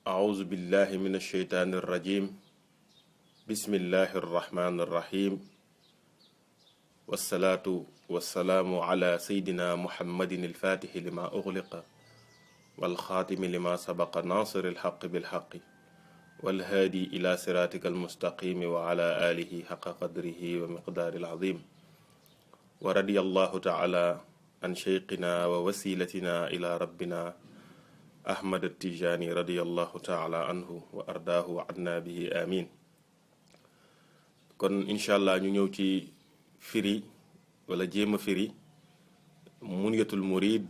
أعوذ بالله من الشيطان الرجيم. بسم الله الرحمن الرحيم. والصلاة والسلام على سيدنا محمد الفاتح لما أغلق والخاتم لما سبق ناصر الحق بالحق والهادي إلى صراطك المستقيم وعلى آله حق قدره ومقدار العظيم. ورضي الله تعالى عن شيخنا ووسيلتنا إلى ربنا أحمد التجاني رضي الله تعالى عنه وأرضاه وعنا به آمين. kon incha allah ñu ñëw ci firi wala jéem a firi munyatul murid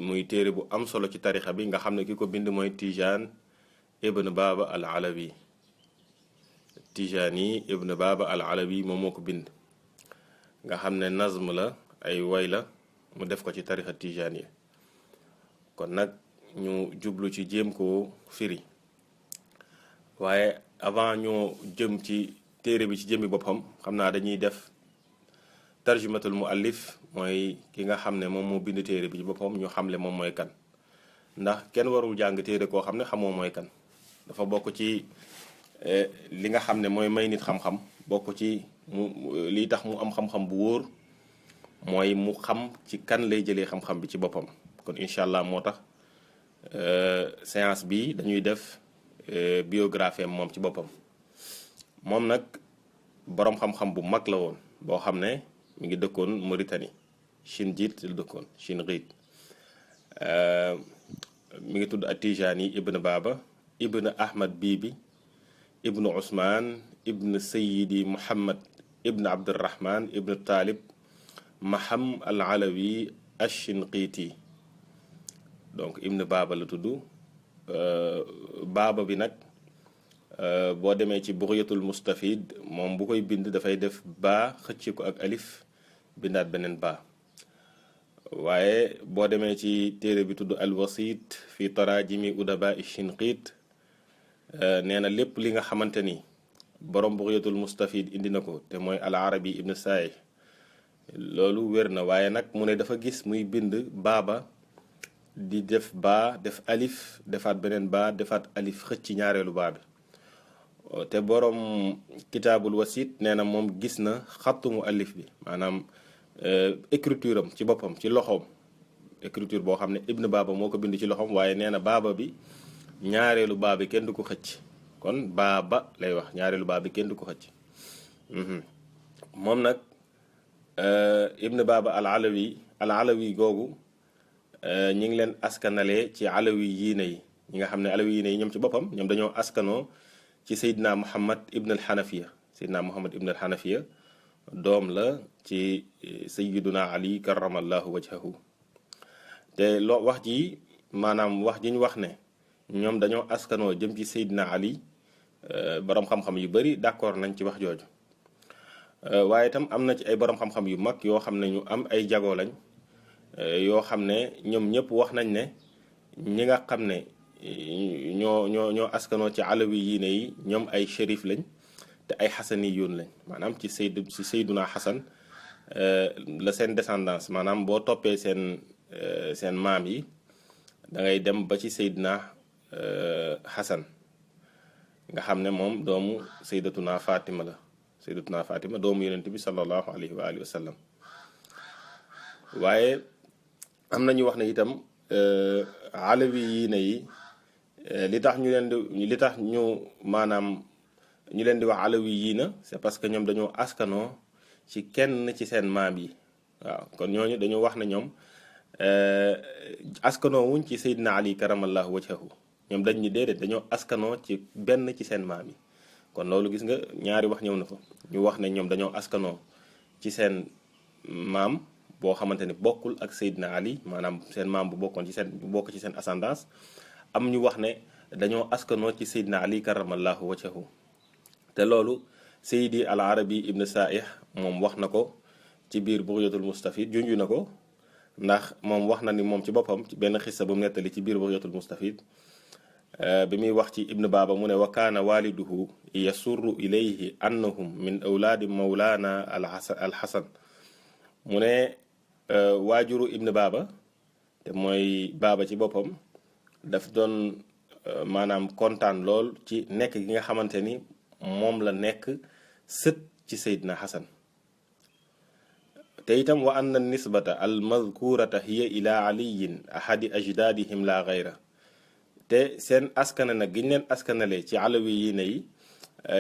muy téere bu am solo ci tarixa bi nga xam ne ki ko bind mooy Tijaan ibn Baba al Alawi. Tijaani ibn Baba al Alawi moom moo ko bind nga xam ne nazm la ay way la mu def ko ci tarixa Tijaan yi. kon nag ñu jublu ci jéem koo firi waaye avant ñoo jëm ci téere bi ci jëmmi boppam xam naa dañuy def tarjumatul muallif mooy ki nga xam ne moom moo bind téere bi ci boppam ñu xamle moom mooy kan, ndax kenn warul jàng téere koo xam ne xamoo mooy kan. dafa bokk ci li nga xam ne mooy may nit xam-xam, bokk ci lii tax mu am xam-xam bu wóor mooy mu xam ci kan lay jëlee xam-xam bi ci boppam. kon incha allah moo tax séance bi dañuy def biographie moom ci boppam. moom nag boroom xam-xam bu mag la woon boo xam ne mi ngi dëkkoon Mauritanie, Chinguitt la dëkkoon, Chinguitt. mi ngi tudd At-Tijaani ibn Baba ibn Ahmad Bibi ibn Ousmane ibn Sayyidi Muhammad ibn Abdurrahman ibn Talib Maham al Alawi Ash-Shinqiti. donc ibn Baba la tudd. Baba bi nag boo demee ci Bughyatul Mustafid moom bu koy bind dafay def baa xëcc ko ak alif bindaat beneen baa. waaye boo demee ci téere bi tudd Al-Wasit fi tarajimi udaba Shinqit nee na lépp li nga xamante ni borom Bughyatul Mustafid indi na ko te mooy al Arabi ibn Sa'ih loolu wér na. waaye nag mu ne dafa gis muy bind baaba di def baa def alif defaat beneen baa defaat alif xëcc ñaareelu baa bi. te borom kitaabul wasit nee na moom gis na xattumu alif bi, maanaam écriture am ci boppam ci loxoom, écriture boo xam ne ibn Baba moo ko bind ci loxoom. waaye nee na baaba bi ñaareelu baa bi kenn du ko xëcc, kon baaba lay wax, ñaareelu baa bi kenn du ko xëcc. moom nag ibn Baba al Alawi googu ñi ngi leen askanalee ci alawi yiine yi. ñi nga xam ne alawi yiine yi ñoom ci boppam ñoom dañoo askanoo ci Seydina Muhammad ibn al Hanafiya. Seydina Muhammad ibn al Hanafiya doom la ci Sayyiduna Ali karamallahu wajhahu. te wax ji maanaam wax ji ñu wax ne ñoom dañoo askanoo jëm ci Seydina Ali, borom xam-xam yu bari d'accord nañ ci wax jooju. waaye itam am na ci ay borom xam-xam yu mag yoo xam ne ñu am ay jagoo lañ, yoo xam ne ñoom ñëpp wax nañ ne ñi nga xam ne ñoo askanoo ci alawi yiine yi ñoom ay shérif lañ te ay xasani yoon lañ, maanaam ci Seyduna Xasan la seen descendance. maanaam boo toppee seen maam yi da ngay dem ba ci Seydina Xasan nga xam ne moom doomu Seydatuna Fatima la. Seydatuna Fatima doomu yonent bi sallallahu alayhi wa alihi wa sallam. waaye am na ñu wax ne itam alawi yiine yi li tax ñu maanaam ñu leen di wax alawi yiina c'est parce que ñoom dañoo askanoo ci kenn ci seen maam yi. waaw kon ñooñu dañoo wax ne ñoom askanoo wuñ ci Seydina Ali karamallahu wajhahu. ñoom dañ ñu déedéet dañoo askanoo ci benn ci seen maam yi. kon loolu gis nga ñaari wax ñëw na fa. ñu wax ne ñoom dañoo askanoo ci seen maam boo xamante ni bokkul ak Seydina Ali, maanaam seen maam bu bokk ci seen ascendance. am ñu wax ne dañoo askanoo ci Seydina Ali karamallahu wajhahu. te loolu Seydi al Arabi ibn Sa'ih moom wax na ko ci biir Bughyatul Mustafid, junju na ko, ndax moom wax na ni moom ci boppam ci benn xissa bu mu nettali ci biir Bughyatul Mustafid bi muy wax ci ibn Baba mu ne wa kaana waliduhu yasurru ilayhi annahum min awlaadi mawlaana al Hasan. mu ne waajuru ibn Baba te mooy Baba ci boppam daf doon maanaam kontaan lool ci nekk gi nga xamante ni moom la nekk sët ci Seydina Xasan. te itam wa anna nisbata al madkurata hiya ila aliyin ahadi ajdaadihim la gayra. te seen askana nag giñ leen askanale ci alawi yi ne yi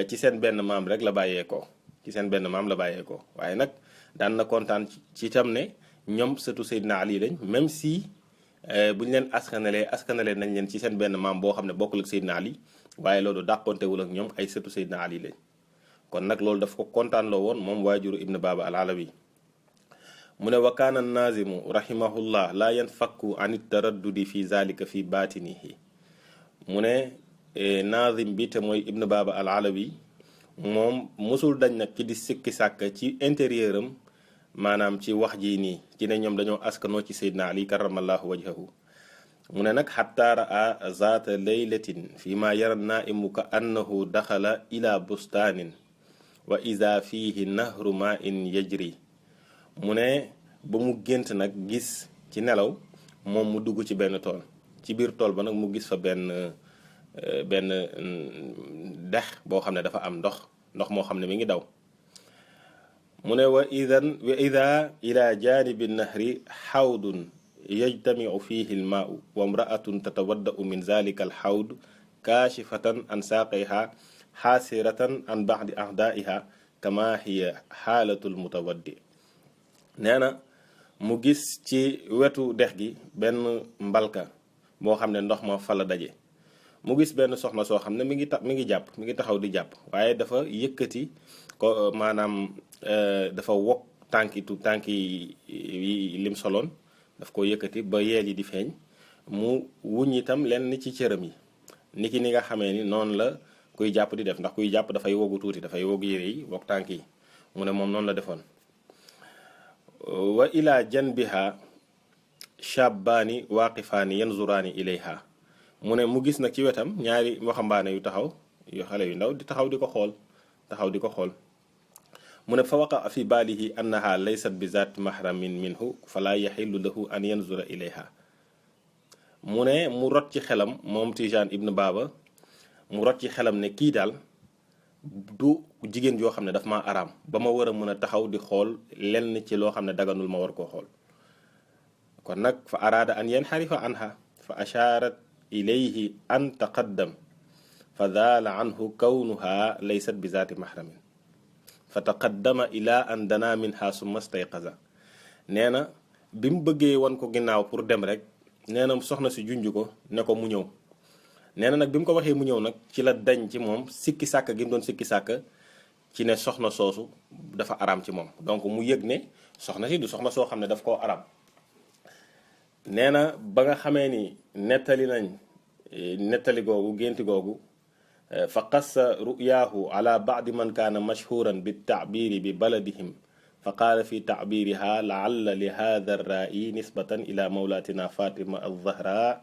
ci seen benn maam rek la bàyyeekoo, ci seen benn maam la bàyyeekoo. waaye nag daan na kontaan ci itam ne ñoom sëtu Seydina Ali lañ, même si bu ñu leen askanale nañ leen ci seen benn maam boo xam ne bokkul ak Seydina Ali, waaye loolu dàqontewul ak ñoom ay sëtu Seydina Ali lañ. kon nag loolu daf ko kontaan loo woon moom waajuru Ibn Baba al Alawi. mu ne wa kaana naazimu rahimahullah la yanfakku an taraddudi fi zalika fi baatinihi. mu ne naazim bi te mooy Ibn Baba al Alawi moom mosul dañ nag ci di sikki sàkk ci intérieur am, maanaam ci wax ji nii ci ne ñoom dañoo askanoo ci Seydina Ali karamallahu wajhahu. mu ne nag xatta raa zaata laylatin fi ma yara naimu ka annahu daxala ila bustaanin wa iza fihi nahru ma in yajri. mu ne ba mu gént nag gis ci nelaw moom mu dugg ci benn tool, ci biir tool ba nag mu gis fa benn dex boo xam ne dafa am ndox moo xam ne mi ngi daw. mu ne wa ida ila janibi nahri xawdun yajtamiu fihi lmaau wa mraatun tatawaddau min zalika alxawd kaashifatan an saaqayha xaasiratan an baxdi ahdaiha kama hiya xaalatul mutawaddi. nee na mu gis ci wetu dex gi benn mbalka boo xam ne ndox ma fa la daje. mu gis benn soxna soo xam ne mi ngi taxaw di jàpp, waaye dafa yëkkati ko, maanaam dafa wokk tànki lim soloon daf ko yëkkati ba yeel yi di feeñ. mu wuñ itam lenn ci cëram yi niki ni nga xamee ni noonu la kuy jàpp di def, ndax kuy jàpp dafay wogu tuuti, dafay wogu yére yi wokk tànk yi. mu ne moom noonu la defoon. wa ila janbiha shabbaani waaqifaani yanzuraani ilayha. mu ne mu gis nag ci wetam ñaari waxambaane yu xale yu ndaw di taxaw di ko xool. mu ne fa waqa fi baalihi annaha laysat bi zaat mahramin minhu fala yaxillu lahu an yanzura ilayha. mu ne mu rot ci xelam moom Tijaan Ibn Baba, mu rot ci xelam ne kii daal du jigéen joo xam ne daf ma araam ba ma war a mën a taxaw di xool lenn ci loo xam ne daganul ma war koo xool. kon nag fa araada an yanxarifa anha fa ashaarat ilayhi an taqaddam fa daala anhu kawnuha laysat bi zaati mahramin fa taqaddama ila an dana minha summa stayqaza. nee na bi mu bëggee wan ko ginnaaw pour dem rek, nee na soxna si junj ko ne ko mu ñëw. nee na nag bi mu ko waxee mu ñëw nag ci la dañ ci moom sikki sàkk gi mu doon sikki sàkk ci ne soxna soosu dafa araam ci moom. donc mu yëg ne soxna si du soxna soo xam ne daf koo araam. nee na ba nga xamee ni nettali googu génti googu fa qassa ru'yaahu ala ba'di man kaana mashhuran bittaabiri bi baladihim fa qaala fi taabiriha laalla li hada arraa'i nisbatan ila mawlatina fatima alzahra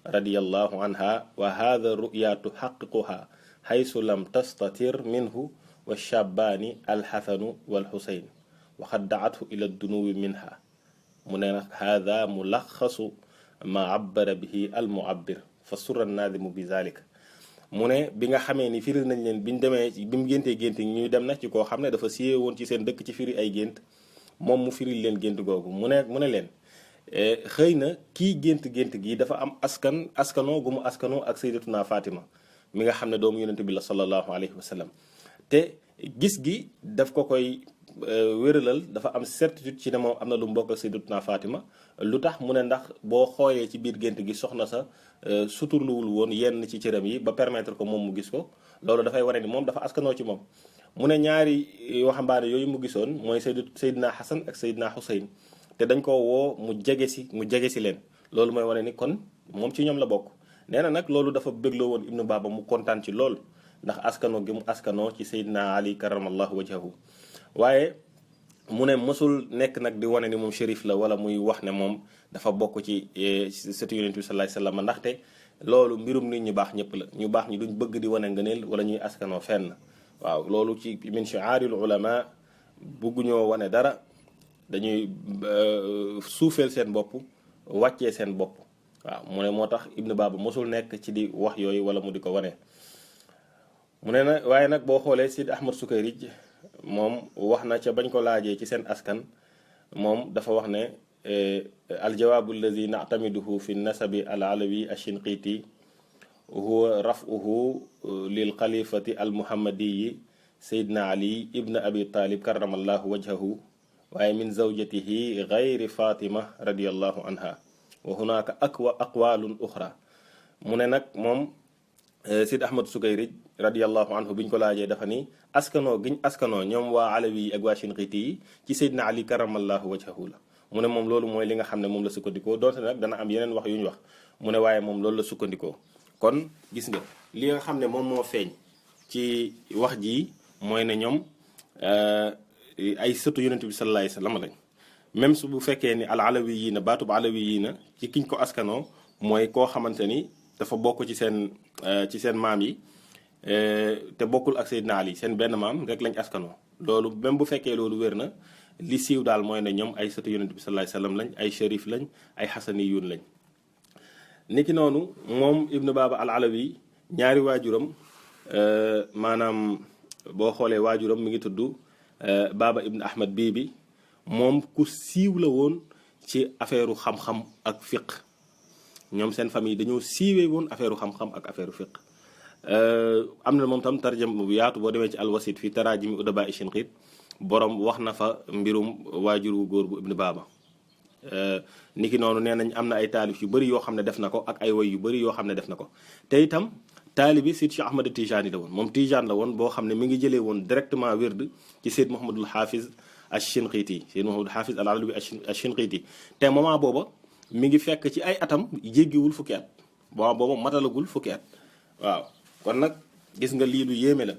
radiyallahu anha wa hada ru'ya tuxaqiquha haysu lam tastatir minhu wa shabbaani alxasanu walxusayn wa qad da'athu ila dunuwi minha. mu ne nag hada mulaxasu ma abbara bihi almuabbir fa surra naadimu bi zalik. mu ne bi nga xamee ni firil nañ leen biñ demee bi mu géntee gént ñuy dem nag ci koo xam ne dafa siyee woon ci seen dëkk ci firi ay gént, moom mu firil leen gént googu. mu ne leen xëy na kii gént gi dafa am askanoo gu mu askanoo ak sayyidatuna Fatima mi nga xam ne doomu yonente bi la sallallahu alayhi wa sallam. te gis gi daf ko koy wéralal, dafa am certitude ci ne moom am na lu mbokk ak sayyidatuna Fatima. lu tax mu ne ndax boo xoolee ci biir gént gi soxna sa suturluwul woon yenn ci cëram yi ba permettre ko moom mu gis ko, loolu dafay wane ni moom dafa askanoo ci moom. mu ne ñaari waxambaane yooyu mu gisoon mooy Seydina Xasan ak Seydina Xuseyn, te dañ ko woo mu jege si leen. loolu mooy wane ni kon moom ci ñoom la bokk. nee na nag loolu dafa bégloo woon Ibn Baba, mu kontaan ci lool ndax askanoo gi mu askanoo ci Seydina Ali karamallahu wajhahu. waaye mu ne mësul nekk nag di wane ni moom shérif la wala muy wax ne moom dafa bokk ci sëtu yonent bi sallallahu alayhi wasallam, ndaxte loolu mbirum nit ñu baax ñëpp la. ñu baax ñi duñ bëgg di wane ngëneel wala ñuy askanoo fenn. waaw loolu ci min shi'aaril ulama, bugguñoo wane dara, dañuy suufeel seen bopp, wàccee seen bopp. waaw mu ne moo tax Ibn Baba mosul nekk ci di wax yooyu wala mu di ko wane. mu ne na waaye nag boo xoolee Sidi Ahmad Sukayrij moom wax na ca bañ ko laajee ci seen askan moom dafa wax ne aljawaabu allazi nactamiduhu fi nasabi al alawi ashinqiti huwa rafuhu lil xalifati al muhammadiyi sayidna ali ibn abi talib karamallahu wajhahu waaye min zawjatihi gayri fatima radiallahu anha wa hunaka aqwalun uxra. mu ne nag moom Sid Ahmad Sukayrij radiallahu anhu biñ ko laajee dafa ni askanoo giñ askanoo ñoom waa alawi ak waa shinqiti yi ci sayidna ali karamallahu wajhahu la. mu ne moom loolu mooy li nga xam ne moom la sukkandikoo doonte nag dana am yeneen wax yu ñu wax mu ne waaye moom loolu la sukkandikoo. kon gis nga li nga xam ne moom moo feeñ ci wax ji mooy ne ñoom ay sëtu yonent bi sallallahu alayhi wasallam lañ. même su bu fekkee ni al alawi yii na baatub alawi yii na ci kiñ ko askanoo mooy koo xamante ni dafa bokk ci seen maam yi te bokkul ak Seydina Ali seen benn maam rek lañ askanoo. loolu même bu fekkee loolu wér na li siiw daal mooy ne ñoom ay sëtu yonent bi sallallahu alayhi wasallam lañ ay shérif lañ ay xasaniyuun lañ. niki noonu moom Ibn Baba al alawi ñaari waajuram maanaam boo xoolee waajuram mi ngi tudd Baba Ibn Ahmad Bibi moom ku siiw la woon ci affaire xam-xam ak fiq. ñoom seen famille dañoo siiwee woon affaire xam-xam ak affaire fiq. am na moom tam tarjam bu yaatu boo demee ci alwasit fi taraajimi udaba Shinqit borom wax na fa mbirum waajur wu góor bu Ibn Baba. niki noonu nee nañ am na ay taalif yu bëri yoo xam ne def na ko ak ay woy yu bëri yoo xam ne def na ko te itam taalibi Seydi Cheikh Ahmad Tijani la woon moom Tijaan la woon boo xam ne mi ngi jëlee woon directement wird ci Seydi Mouhamadul Hafiz Ash-Shinqiti Seydi Mouhamadul Hafiz al Alawi Ash-Shinqiti te moment booba mi ngi fekk ci ay atam jéggiwul fukki at booba matalagul fukki at waaw. kon nag gis nga lii lu yéeme la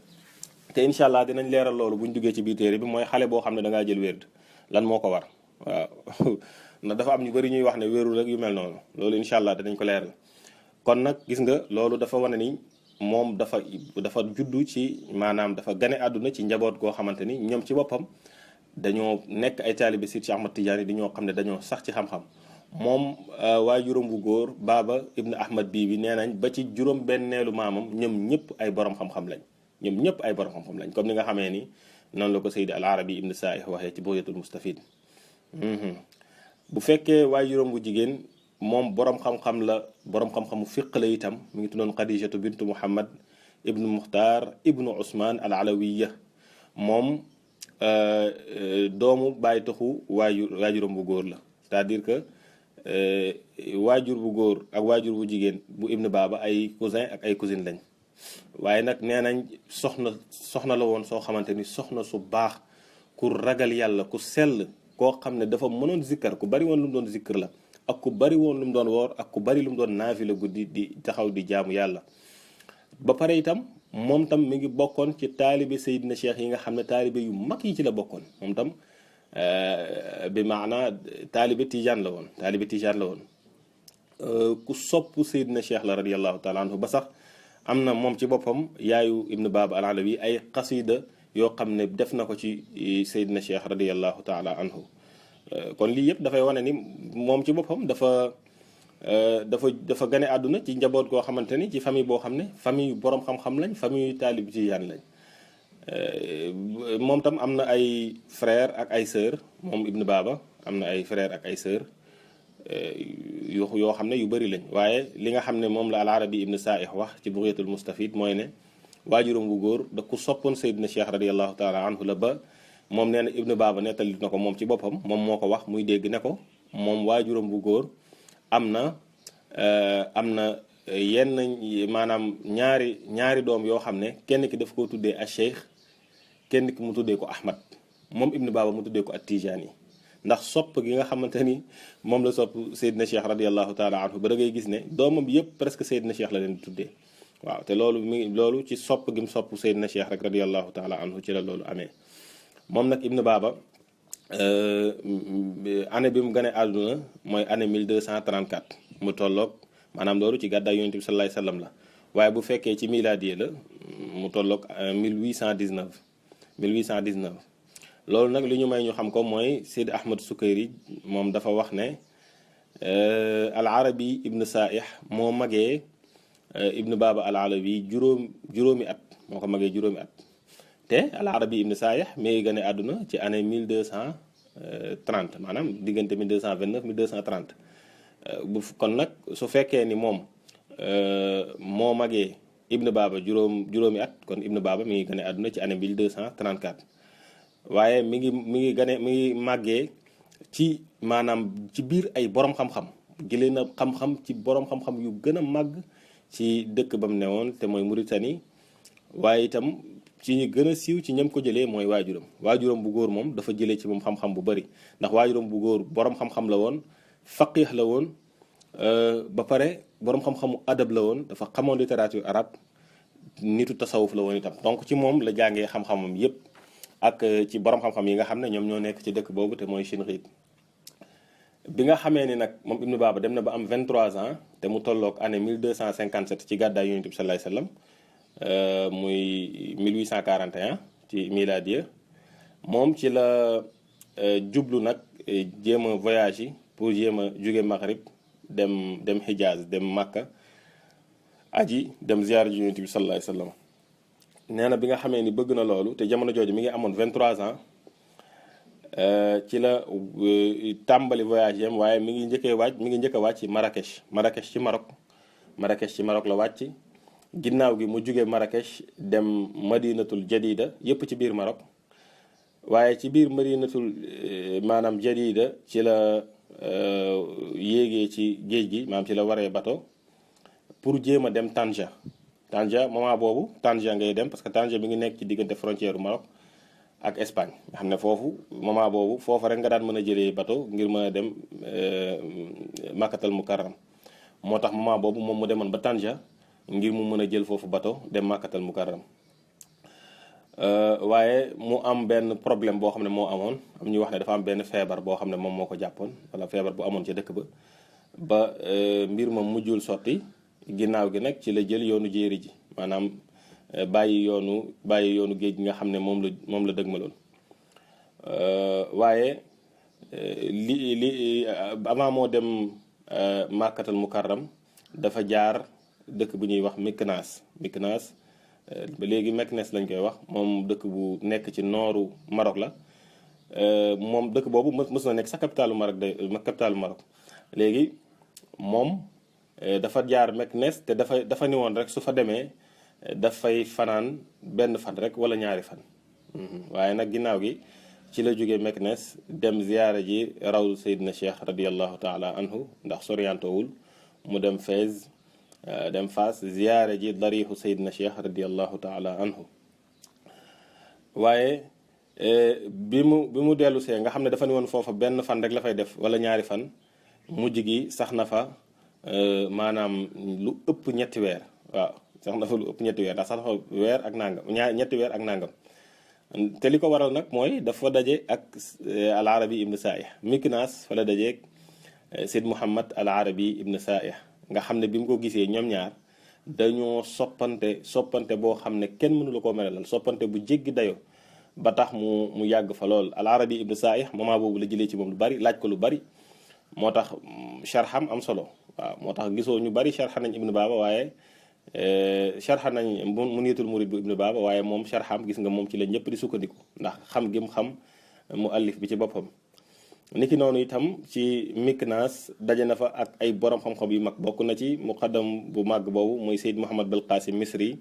te incha allah dinañ leeral loolu bu ñu duggee ci biir téere bi mooy xale boo xam ne da ngaa jël wird lan moo ko war waaw. ndax dafa am ñu bëri ñuy wax ne wéerul rek yu mel noonu loolu incha allah dinañ ko leeral. kon nag gis nga loolu dafa wane ni moom dafa juddu ci maanaam dafa gane àdduna ci njaboot goo xamante ni ñoom ci boppam dañoo nekk ay taalibe Seydi Cheikh Ahmad Tidiane di ñoo xam ne dañoo sax ci xam-xam. moom waajuram bu góor Baba Ibn Ahmad Bibi nee nañ ba ci juróom-benneelu maamam ñoom ñëpp ay borom xam-xam lañ ñoom ñëpp ay borom xam-xam lañ comme ni nga xamee ni noonu la ko Seydi al Arabi Ibn Saih waxee ci Bughyatul Mustafid. bu fekkee waajuram bu jigéen moom borom xam-xam la borom xam-xamu fiq la itam mi ngi tuddoon Khadijatu bintu Muhammad ibnu Muxtaar ibnu Ousmane al Alawiya moom doomu bàyyi taxu waajuram bu góor la c'est-à-dire que waajur bu góor ak waajur bu jigéen bu Ibn Baba ay cousin ak ay cousine lañ waaye nag nee nañ soxna la woon soo xamante ni soxna su baax ku ragal yàlla ku sell koo xam ne dafa mënoon zikkar ku bari woon lu mu doon zikkar la ak ku bari woon lu mu doon woor ak ku bari lu mu doon naafila guddi di taxaw di jaamu yàlla. ba pare itam moom tam mi ngi bokkoon ci taalibe Seydina Cheikh yi nga xam ne taalibe yu mag yi ci la bokkoon moom tam bi maana taalibe Tijaan la woon ku sopp Seydina Cheikh la radiyallahu taala anhu ba sax am na moom ci boppam yaayu Ibn Baba al Alawi ay xasida yoo xam ne def na ko ci Seydina Cheikh radiyallahu taala anhu kon lii yëpp dafay wane ni moom ci boppam dafa gane àdduna ci njaboot goo xamante ni ci famille boo xam ne famille borom xam-xam lañ famille taalib tijaan lañ moom tam am na ay frère ak ay sœur moom Ibn Baba am na ay frère ak ay sœur yoo xam ne yu bëri lañ waaye li nga xam ne moom la al Arabi Ibn Saih wax ci Bughyatul Mustafid mooy ne waajuram bu góor da ku soppoon Seydina Cheikh radiyallahu taala anhu la ba moom nee na Ibn Baba nettali na ko moom ci boppam moom moo ko wax muy dégg ne ko moom waajuram bu góor am na yenn maanaam ñaari doom yoo xam ne kenn ki daf koo tuddee a Cheikh kenn ki mu tuddee ko Ahmad moom Ibn Baba mu tuddee ko at Tijani ndax sopp gi nga xamante ni moom la sopp Seydina Cheikh radiyallahu taala anhu ba da ngay gis ne doomam yëpp presque Seydina Cheikh la leen di tuddee waaw te loolu ci sopp gi mu sopp Seydina Cheikh rek radiyallahu taala anhu ci la loolu amee moom nag Ibn Baba année bi mu gane àdduna mooy année 1234 mu tolloog maanaam loolu ci gàddaay yonent bi sallallahu alayhi wasallam la waaye bu fekkee ci miladiye la mu tolloog 1819 loolu nag li ñu may ñu xam ko mooy Seydi Ahmad Sukayrij moom dafa wax ne al arabi ibn saih moo magee ibn baba al alawi juróomi at moo ko magee juróomi at te al arabi ibn saih mi ngi gane àdduna ci année 1230 maanaam diggante 1229 1230 kon nag su fekkee ni moom moo magee ibn baba juróomi at kon ibn baba mi ngi gane àdduna ci année 1234 waaye mi ngi màggee ci maanaam ci biir ay borom xam-xam jëlee na xam-xam ci borom xam-xam yu gën a màgg ci dëkk ba mu newoon te mooy Mauritanie waaye itam ci ñu gën a siiw ci ñam ko jëlee mooy waajuram bu góor moom dafa jëlee ci moom xam-xam bu bari ndax waajuram bu góor borom xam-xam la woon faqih la woon ba pare borom xam-xamu adab la woon dafa xamoon littérature arabe nitu tasawuf la woon itam donc ci moom la jàngee xam-xamam yépp ak ci borom xam-xam yi nga xam ne ñoom ñoo nekk ci dëkk boobu te mooy Chinqit bi nga xamee ni nag moom Ibn Baba dem na ba am 23 ans te mu tolloog année 1257 ci gàddaay Yonent bi sallallahu alayhi wasallam muy 1841 ci miladiya moom ci la jublu nag jéem a voyage yi pour jéem a jóge Maghrib dem Hijaz dem Makka aji dem ziyaar ji Yonent bi sallallahu alayhi wasallam nee na bi nga xamee ni bëgg na loolu te jamono jooju mi ngi amoon 23 ans ci la tàmbali voyage yam waaye mi ngi njëkk a wàcc Marrakech ci Maroc la wàcc ginnaaw gi mu jóge Marrakech dem Madinatul Jadida yépp ci biir Maroc waaye ci biir Madinatul maanaam Jadida ci la yéegee ci géej gi maanaam ci la waree bateau pour jéem a dem Tanja moment boobu Tanja ngay dem parce que Tanja mi ngi nekk ci diggante frontière Maroc ak Espagne nga xam ne foofu moment boobu foofu rek nga daan mën a jëlee bateau ngir mën a dem Makkatal Mukarram moo tax moment boobu moom mu demoon ba Tanja ngir mu mën a jël foofu bateau dem Makkatal Mukarram waaye mu am benn problème boo xam ne moo amoon am ñu wax ne dafa am benn feebar boo xam ne moom moo ko jàppoon wala feebar bu amoon ca dëkk ba mbir ma mujjul sotti ginnaaw gi nag ci la jël yoonu jéeri ji maanaam bàyyi yoonu géej gi nga xam ne moom la dëgmaloon waaye li avant moo dem Makkatal Mukarram dafa jaar dëkk bu ñuy wax Meknès ba léegi Meknès lañ koy wax moom dëkk bu nekk ci nooru Maroc la moom dëkk boobu mës na nekk sa capitalu Maroc léegi moom dafa jaar Meknès te dafa ni woon rek su fa demee dafay fanaan benn fan rek wala ñaari fan waaye nag ginnaaw gi ci la jógee Meknès dem ziyaara ji rawdu Seydina Cheikh radiallahu taala anhu ndax soriantowul mu dem Fès dem Fass ziyaara ji dariixu Seydina Cheikh radiallahu taala anhu waaye bi mu dellu see nga xam ne dafa ni woon foofa benn fan rek la fay def wala ñaari fan mujj gi sax na fa maanaam lu ëpp ñetti weer waaw sax na fa lu ëpp ñetti weer ndax sax na fa weer ak nangam ñetti weer ak nangam te li ko waral nag mooy dafa daje ak al arabi ibn saih Meknès fa la dajeeg Seyd Mouhamad al arabi ibn saih nga xam ne bi mu ko gisee ñoom ñaar dañoo soppante boo xam ne kenn mënu la koo melalal soppante bu jéggi dayo ba tax mu yàgg fa lool al arabi ibn saih moment boobu la jëlee ci moom lu bari laaj ko lu bari moo tax sharxam am solo waaw moo tax gisoo ñu bari sharxa nañ Ibn Baba waaye sharxa nañ Muniyatul Murid bu Ibn Baba waaye moom sharxam gis nga moom ci la ñëpp di sukkandiku ndax xam gi mu xam mu allif bi ci boppam niki noonu itam ci Meknès daje na fa ak ay borom xam-xam yu mag bokk na ci muqaddam bu màgg boobu mooy Seyd Mouhamad Bel Qasim Misri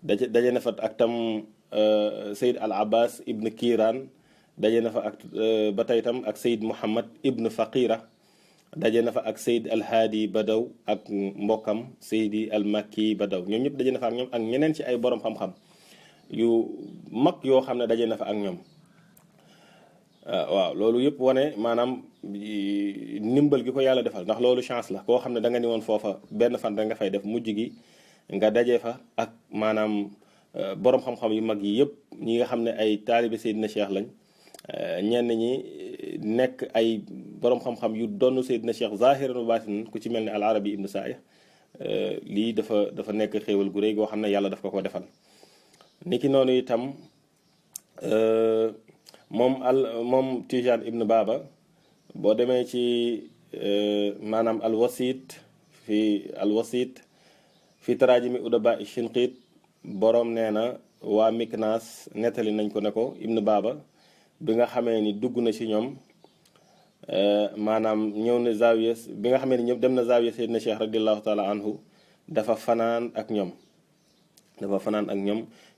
daje na fa ak tam Seyd Al Abbas Ibn Kiran daje na fa ak ba tey itam ak Seyd Mouhamad Ibn Faqira daje na fa ak Seyd Al Hadi Badaw ak mbokkam Seydi Al Makki Badaw ñoom ñëpp daje na fa ak ñoom ak ñeneen ci ay borom xam-xam yu mag yoo xam ne daje na fa ak ñoom waaw loolu yëpp wane maanaam ndimbal gi ko yàlla defal ndax loolu chance la koo xam ne da nga ni woon foofa benn fan rek nga fay def mujj gi nga daje fa ak maanaam borom xam-xam yu mag yi yëpp ñi nga xam ne ay taalibe Seydina Cheikh lañ ñenn ñi nekk ay borom xam-xam yu donn Seydina Cheikh zahiran wa batinan ku ci mel ne al arabi ibn saih lii dafa nekk xéewal gu rëy goo xam ne yàlla daf ko defal niki noonu itam moom Tijaan ibn Baba boo demee ci maanaam alwasit fi tarajimi udaba shinqit borom nee na waa Miknaas nettali nañ ko ne ko Ibn Baba bi nga xamee ni dugg na ci ñoom maanaam ñëw na zawiya bi nga xamee ni ñëpp dem na zawiya Seydina Cheikh radiallahu taala anhu dafa fanaan ak ñoom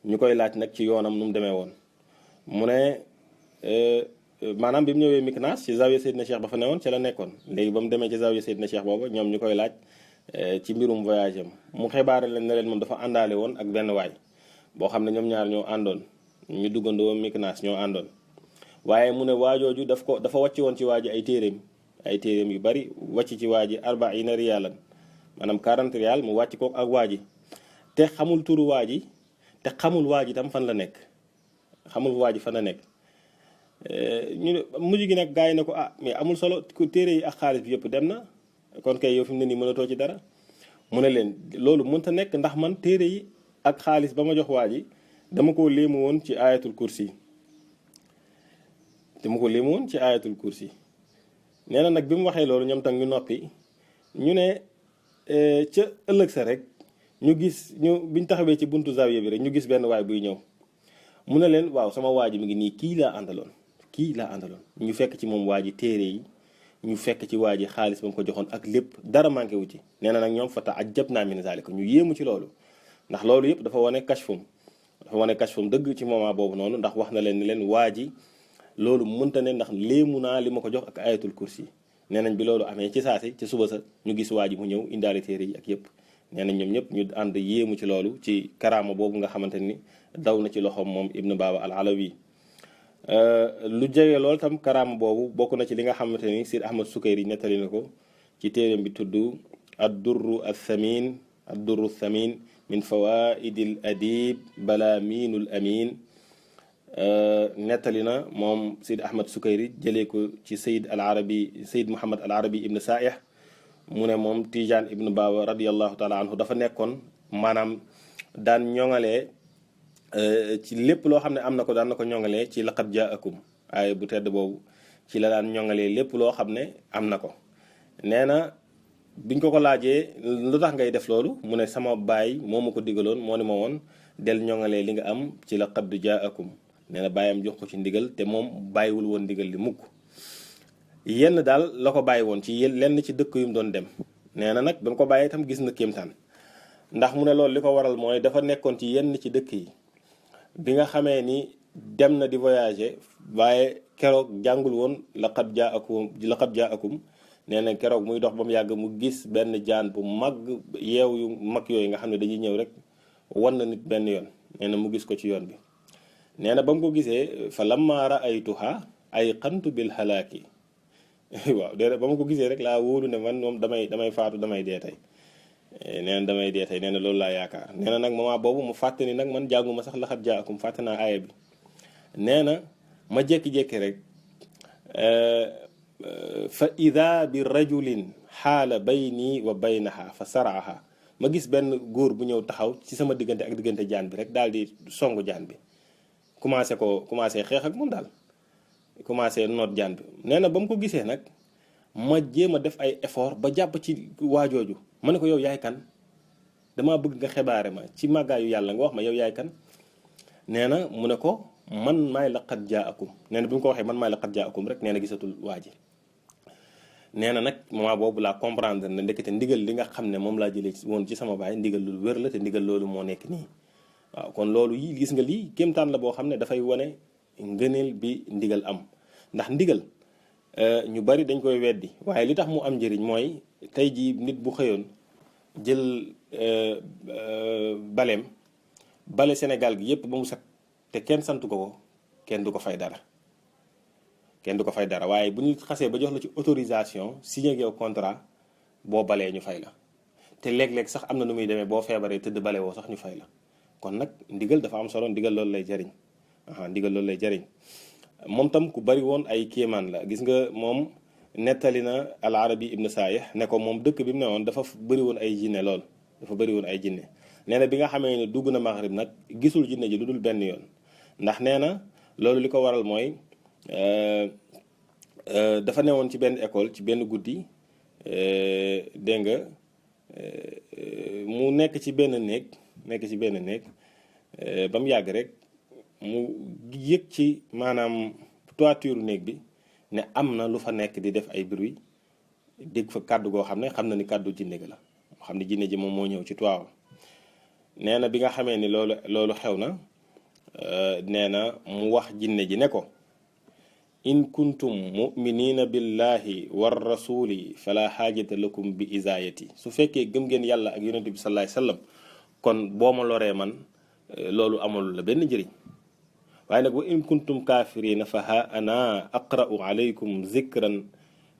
ñu koy laaj nag ci yoonam nu mu demee woon mu ne maanaam bi mu ñëwee Miknaas ci zawiya Seydina Cheikh ba fa newoon ci la nekkoon léegi ba mu demee ci zawiya Seydina Cheikh booba ñoom ñu koy laaj ci mbirum voyage am mu xibaare leen ne leen moom dafa àndaale woon ak benn waay boo xam ne ñoom ñaar ñoo àndoon ñu duggandoo Miknaas ñoo àndoon waaye mu ne waajooju dafa wàcc woon ci waa ji ay téeréem yu bari wàcc ci waa ji 40 riyaalan maanaam 40 riyaal mu wàcc ko ak waa ji te xamul turu waa ji te xamul waa ji tam fan la nekk ñu ne mujj gi nag gars yi ne ko mais amul solo ku téere yi ak xaalis bi yëpp dem na kon kay yow fi mu ne nii mënatoo ci dara mu ne leen loolu mënta nekk ndax man téere yi ak xaalis ba ma jox waa ji dama ko léemu woon ci ayatul kursi nee na nag bi mu waxee loolu ñoom tam ñu noppi ñu ne ca ëllëg sa rek biñ taxawee ci buntu zawiya bi rek ñu gis benn waay buy ñëw mu ne leen waaw sama waa ji mi ngi nii kii laa àndaloon ñu fekk ci moom waa ji téere yi ñu fekk ci waa ji xaalis ba mu ko joxoon ak lépp dara manqué wu ci nee na nag ñoom fa ta'ajjabna min zalika ñu yéemu ci loolu ndax loolu yëpp dafa wane kashfum dëgg ci moment boobu noonu ndax wax na leen ni leen waa ji loolu mënta ne ndax léemu naa li ma ko jox ak ayatul kursi nee nañ bi loolu amee ci saasi ci suba sa ñu gis waa ji mu ñëw indaale téere yi ak yëpp nee nañ ñoom ñëpp ñu ànd yéemu ci loolu ci karaama boobu nga xamante ni daw na ci loxoom moom Ibn Baba al Alawi lu jege loolu tam karaama boobu bokk na ci li nga xamante ni Sidi Ahmad Sukayri nettali na ko ci téereem bi tudd ad-durru thamin min fawaidil adib balaminul amin nettali na moom Sidi Ahmad Sukayri jëlee ko ci Sayyid Muhammad al Arabi ibn Saih mu ne moom Tijaan Ibn Baba radiallahu taala anhu dafa nekkoon maanaam daan ñoŋalee ci lépp loo xam ne am na ko daan na ko ñoŋalee ci laqad jaakum aaya bu tedd boobu ci la daan ñoŋalee lépp loo xam ne am na ko nee na biñ ko laajee lu tax ngay def loolu mu ne sama baay moo ma ko digaloon moo ni ma woon del ñoŋalee li nga am ci laqad jaakum nee na baayam jox ko ci ndigal te moom bàyyiwul woon ndigal li mukk yenn daal la ko bàyyi woon ci lenn ci dëkk yu mu doon dem nee na nag ba mu ko bàyyee itam gis na kéemtaan ndax mu ne loolu li ko waral mooy dafa nekkoon ci yenn ci dëkk yi bi nga xamee ni dem na di voyager waaye keroog jàngul woon laqad jaakum nee na keroog muy dox ba mu yàgg mu gis benn jaan bu mag yeew yu mag yooyu nga xam ne dañuy ñëw rek wan na nit benn yoon nee na mu gis ko ci yoon bi nee na ba mu ko gisee fa lamma ra'aytuha ayqantu bil halaaki waaw déedéet ba ma ko gisee rek laa wóolu ne man moom damay faatu damay dee tey nee na loolu laa yaakaar nee na nag moment boobu mu fàtte ni nag man jànguma sax laqad jaakum fàtte naa aaya bi nee na ma jékki-jékki rek fa ida bi rajulin xaala bayni wa baynaha fa saraaha ma gis benn góor bu ñëw taxaw ci sama diggante ak diggante jaan bi rek daal di songu jaan bi commencé xeex ak moom daal commencé noot jaan bi nee na ba mu ko gisee nag ma jéem a def ay effort ba jàpp ci waajooju ma ne ko yow yaay kan dama bëgg nga xibaare ma ci màggaayu yàlla nga wax ma yow yaay kan nee na mu ne ko man maay laqad jaakum nee na bi mu ko waxee man maay laqad jaakum rek nee na gisatul waa ji nee na nag moment boobu laa comprendre ne ndekete ndigal li nga xam ne moom laa jëlee woon ci sama baay ndigal lu wér la te ndigal loolu moo nekk nii waaw kon loolu yi gis nga lii kéemtaan la boo xam ne dafay wane ngëneel bi ndigal am ndax ndigal ñu bari dañ koy weddi waaye li tax mu am njëriñ mooy tey jii nit bu xëyoon jël bale Sénégal gi yépp ba mu set te kenn santu ko kenn du ko fay dara waaye bu ñu xasee ba jox la ci autorisation signé ak yow contrat boo balee ñu fay la te léeg-léeg sax am na nu muy demee boo feebaree tëdd bale woo sax ñu fay la kon nag ndigal dafa am solo ndigal loolu lay jariñ moom tam ku bari woon ay kéemaan la gis nga moom nettali na al Arabi ibn Saih ne ko moom dëkk bi mu ne woon dafa bëri woon ay jinne lool nee na bi nga xamee ne dugg na Maghrib nag gisul jinne ji lu dul benn yoon ndax nee na loolu li ko waral mooy dafa newoon ci benn école ci benn guddi dégg nga mu nekk ci benn néeg ba mu yàgg rek mu yëg ci maanaam toiture néeg bi ne am na lu fa nekk di def ay bruit dégg fa kàddu goo xam ne xam na ni kàddu jinne gi la moo xam ne jinne ji moom moo ñëw ci toiwam nee na bi nga xamee ni loolu xew na nee na mu wax jinne ji ne ko in kuntum muminina billahi war rasuli fala xaajata lakum bi isaayati su fekkee gëm ngeen yàlla ak yonente bi sallallahu alayhi wasallam kon boo ma loree man loolu amul la benn njëriñ waaye nag wa in kuntum kaafirina fa ha ana aqra'u alaykum zikran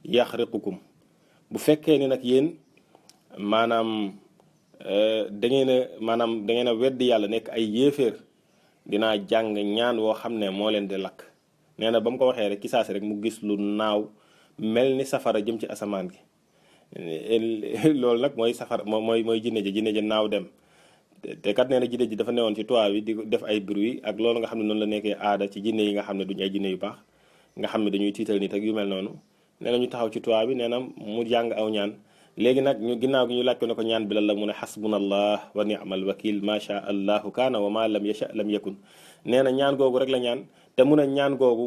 yaxriqukum bu fekkee ni nag yéen maanaam da ngeen a weddi yàlla nekk ay yéeféer dinaa jàng ñaan woo xam ne moo leen di lakk nee na ba mu ko waxee rek ci saasi rek mu gis lu naaw mel ni safara jëm ci asamaan gi loolu nag mooy safara mooy jinne ji naaw dem te kat nee na jinne ji dafa newoon ci toit bi di def ay bruit ak loolu nga xam ne noonu la nekkee aada ci jinne yi nga xam ne duñu ay jinne yu baax nga xam ne dañuy tiital nit ak yu mel noonu nee na ñu taxaw ci toit bi nee na mu jàng aw ñaan léegi nag ñu ginnaaw gi ñu laaj ko ne ko ñaan bi lan la mu ne xasbunallah wa ni'mal wakil ma sha allahu kaana wa ma lam yasha lam yakun nee na ñaan googu rek la ñaan te mu ne ñaan googu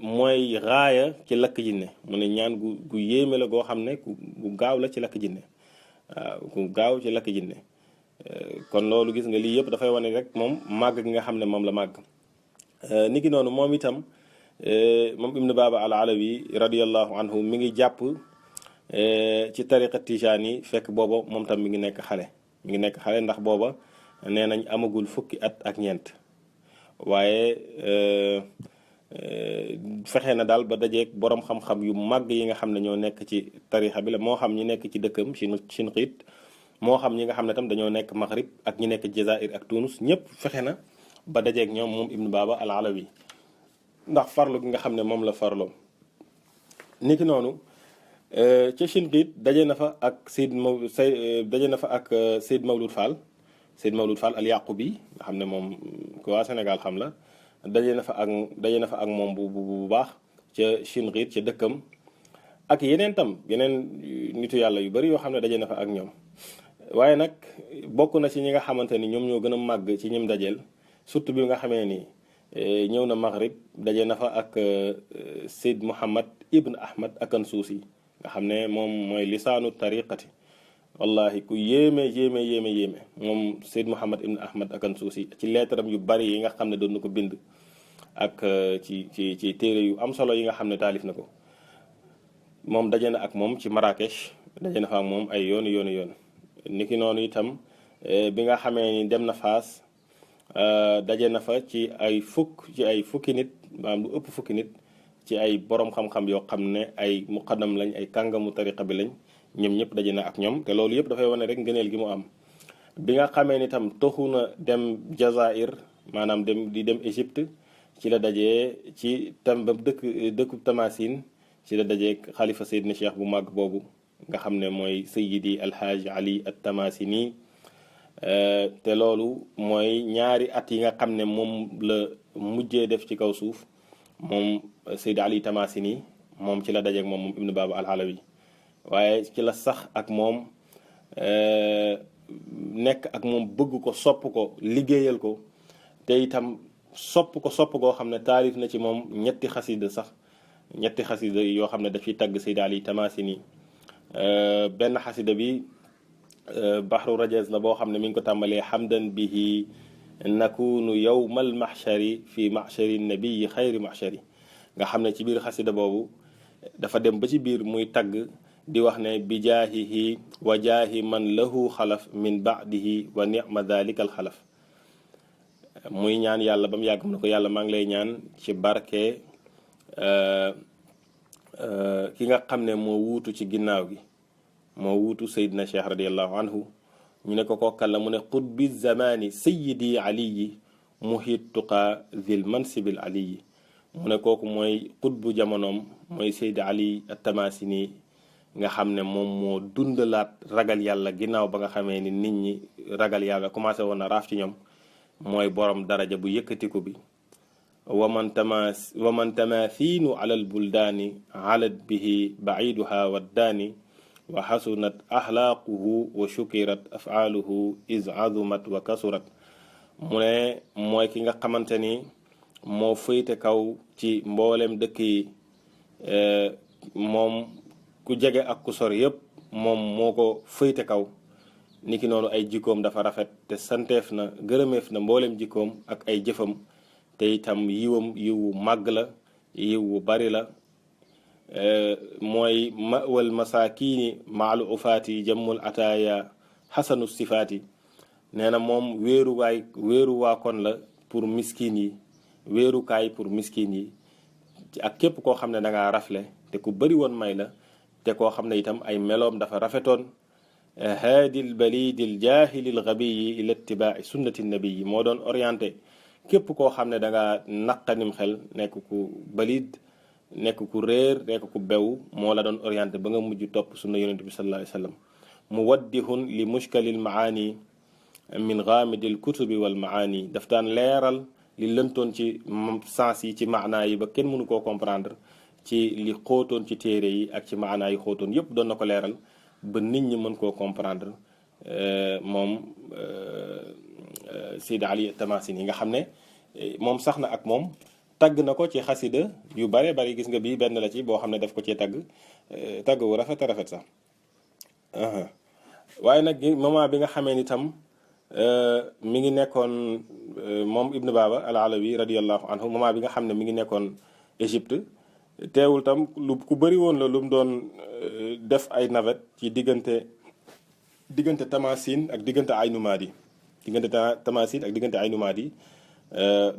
mooy raaya ci lakk jinne mu ne ñaan gu yéeme la goo xam ne gu gaaw la ci lakk jinne waaw gu gaaw ci lakk jinne kon loolu gis nga lii yëpp dafay wane rek moom màgg gi nga xam ne moom la màgg niki noonu moom itam moom ibnu baaba al alawi radiyallahu anhu mi ngi jàpp ci tariqa tijaan yi fekk booba moom tam mi ngi nekk xale ndax booba nee nañ amagul fukki at ak ñeent waaye fexe na daal ba dajeeg borom xam-xam yu màgg yi nga xam ne ñoo nekk ci tarixa bi la moo xam ñi nekk ci dëkkam Shinqiit moo xam ñi nga xam ne tam dañoo nekk Maghrib ak ñi nekk Jazair ak Tunus ñëpp fexe na ba dajeeg ñoom moom ibnu baaba al alawi ndax farlu gi nga xam ne moom la farloo niki noonu ca Shinqiit daje na fa ak Seyd Mawlud Fall al Yaqubi nga xam ne moom ku waa Sénégal xam la daje na fa ak moom bu baax ca Shinqiit ca dëkkam ak yeneen nitu yàlla yu bari yoo xam ne daje na fa ak ñoom waaye nag bokk na ci ñi nga xamante ni ñoom ñoo gën a màgg ci ñim dajeel surtout bi nga xamee ni ñëw na Maghrib daje na fa ak Seyd Muhammad ibn Ahmad Akansuusi nga xam ne moom mooy lisaanu tariqati wallahi ku yéeme moom Seyd Muhammad ibn Ahmad Akansuusi ci leetaram yu bari yi nga xam ne doon na ko bind ak ci téere yu am solo yi nga xam ne taalif na ko moom daje na ak moom ci Marrakech daje na fa ak moom ay yoon niki noonu itam bi nga xamee ni dem na Faas daje na fa ci ay fukki nit maanaam lu ëpp fukki nit ci ay borom xam-xam yoo xam ne ay muqaddam lañ ay kàngamu tariqa bi lañ ñoom ñëpp daje na ak ñoom te loolu yëpp dafay wane rek ngëneel gi mu am bi nga xamee ni tam toxu na dem Jazair maanaam di dem Égypte ci la dajee ci tam ba dëkku Tamasin ci la dajee xalifa Seydina Cheikh bu màgg boobu nga xam ne mooy Sayyidi Alhaaj Ali at-Tamasini te loolu mooy ñaari at yi nga xam ne moom la mujjee def ci kaw suuf moom Sayyidi Ali Tamasini moom ci la dajeek moom ibnu baaba al alawi waaye ci la sax ak moom nekk ak moom bëgg ko sopp ko liggéeyal ko te itam sopp goo xam ne taalif na ci moom ñetti xasida yoo xam ne daf ciy tagg Sayyidi Ali Tamasini benn xasida bi Bahru Rajaz la boo xam ne mi ngi ko tàmbalee hamdan bihi nakunu yawmal mahshari fi mahshari nabiyi xayri mahshari nga xam ne ci biir xasida boobu dafa dem ba ci biir muy tagg di wax ne bi jaahihi wa jaahi man lahu xalaf min baadihi wa ni'ma dalika al xalaf muy ñaan yàlla ba mu yàgg mu ne ko yàlla maa ngi lay ñaan ci barke ki nga xam ne moo wuutu ci ginnaaw gi moo wuutu Seydina Cheikh radiallahu anhu ñu ne ko kookal la mu ne qutbi zamani sayidi aliyi muhit tuqa zil mansibil aliyi mu ne kooku mooy qutbu jamonoom mooy Seydi Ali at-Tamasini nga xam ne moom moo dundalaat ragal yàlla ginnaaw ba nga xamee ni nit ñi ragal yàlla commencé woon na raaf ci ñoom mooy borom daraja bu yëkkatiku bi wa man tamathinu ala albuldaani alat bihi baiduha waddaani wa xasunat axlaaquhu wa shukirat afaaluhu is azumat wa kasurat. mu ne mooy ki nga xamante ni moo féete kaw ci mboolem dëkk yi, moom ku jege ak ku sori yépp moom moo ko féete kaw. niki noonu ay jikkoom dafa rafet te santeef na gërëmeef na mboolem jikkoom ak ay jëfam, te itam yiwu màgg la, yiwu bari la. mooy mawal masakini maalu ufaati jammul ataaya xasanu sifaati. nee na moom wéeruwaa kon la pour miskin yi, wéerukaay pour miskin yi, ak képp koo xam ne da ngaa rafle te ku bari woon may la, te koo xam ne itam ay meloom dafa rafetoon. haadil balidil jaahilil gabiyi ila ittibaai sunnati nabiyi, moo doon orienté képp koo xam ne da ngaa naqanim xel, nekk ku balid, nekk ku réer, nekk ku bew, moo la doon orienté ba nga mujj topp sunna yonent bi sallallahu alayhi wa sallam. muwaddihun li mushkalil maani min ghamidil kutubi wal maani, daf daan leeral li lëntoon ci sens yi, ci maanaa yi ba kenn mënu koo comprendre, ci li xóotoon ci téere yi ak ci maanaa yi xóotoon yépp doon na ko leeral ba nit ñi mën koo comprendre. moom Seydi Ali Tamasini nga xam ne moom sax na ak moom tagg na ko ci xasida yu bare bari. gis nga bii benn la ci boo xam ne daf ko cee tagg wu rafet a rafet sax. waaye nag moment bi nga xamee ni tam mi ngi nekkoon moom Ibn Baba al Alawi radiyallahu anhu, moment bi nga xam ne mi ngi nekkoon Égypte, teewul tam lu ku bëri woon la lu mu doon def ay navette ci diggante Tamasine ak diggante Aynu Maadi, Tamasine ak diggante Aynu Maadi.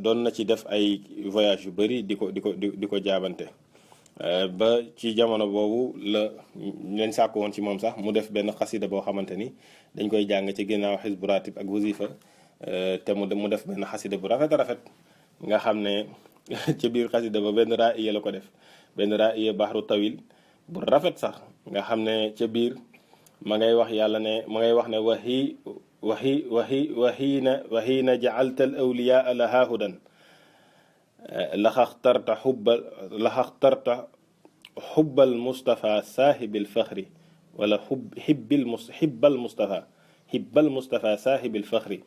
doon na ci def ay voyage yu bëri di ko jaabante, ba ci jamono boobu la leen sàkk woon ci moom sax mu def benn xasida boo xamante ni dañ koy jàng ci ginnaaw xisbu ratib ak wasifa, te mu def benn xasida bu rafet a rafet nga xam ne ci biir xasida ba benn ra'iya la ko def, benn ra'iya bahru tawil bu rafet sax nga xam ne ca biir ma ngay wax yàlla ne ma ngay wax ne waxiina jacalta al awliyaa lahaa hudan laxaxtarta xubbal mustafa saahibil faxri wala hibbal mustafa saahibil faxri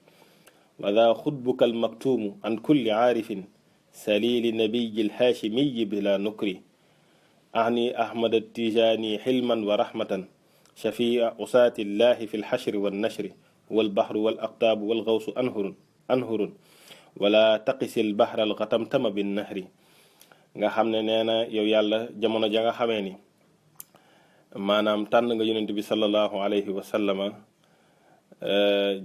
wa daa xutbuka al maktuumu an kulli caarifin salili nabiyi alhaashimiyi bila nukri ani ahmad attijaani xilman wa rahmatan shafia usaati llahi fi lxashri wannashri walbahru walaqtaabu walgawsu anhurun wala taqisil bahra alxatamtama binnahri. nga xam ne nee na yow yàlla jamono ja nga xamee ni maanaam tànn nga yonent bi sallallahu alayhi wa sallama,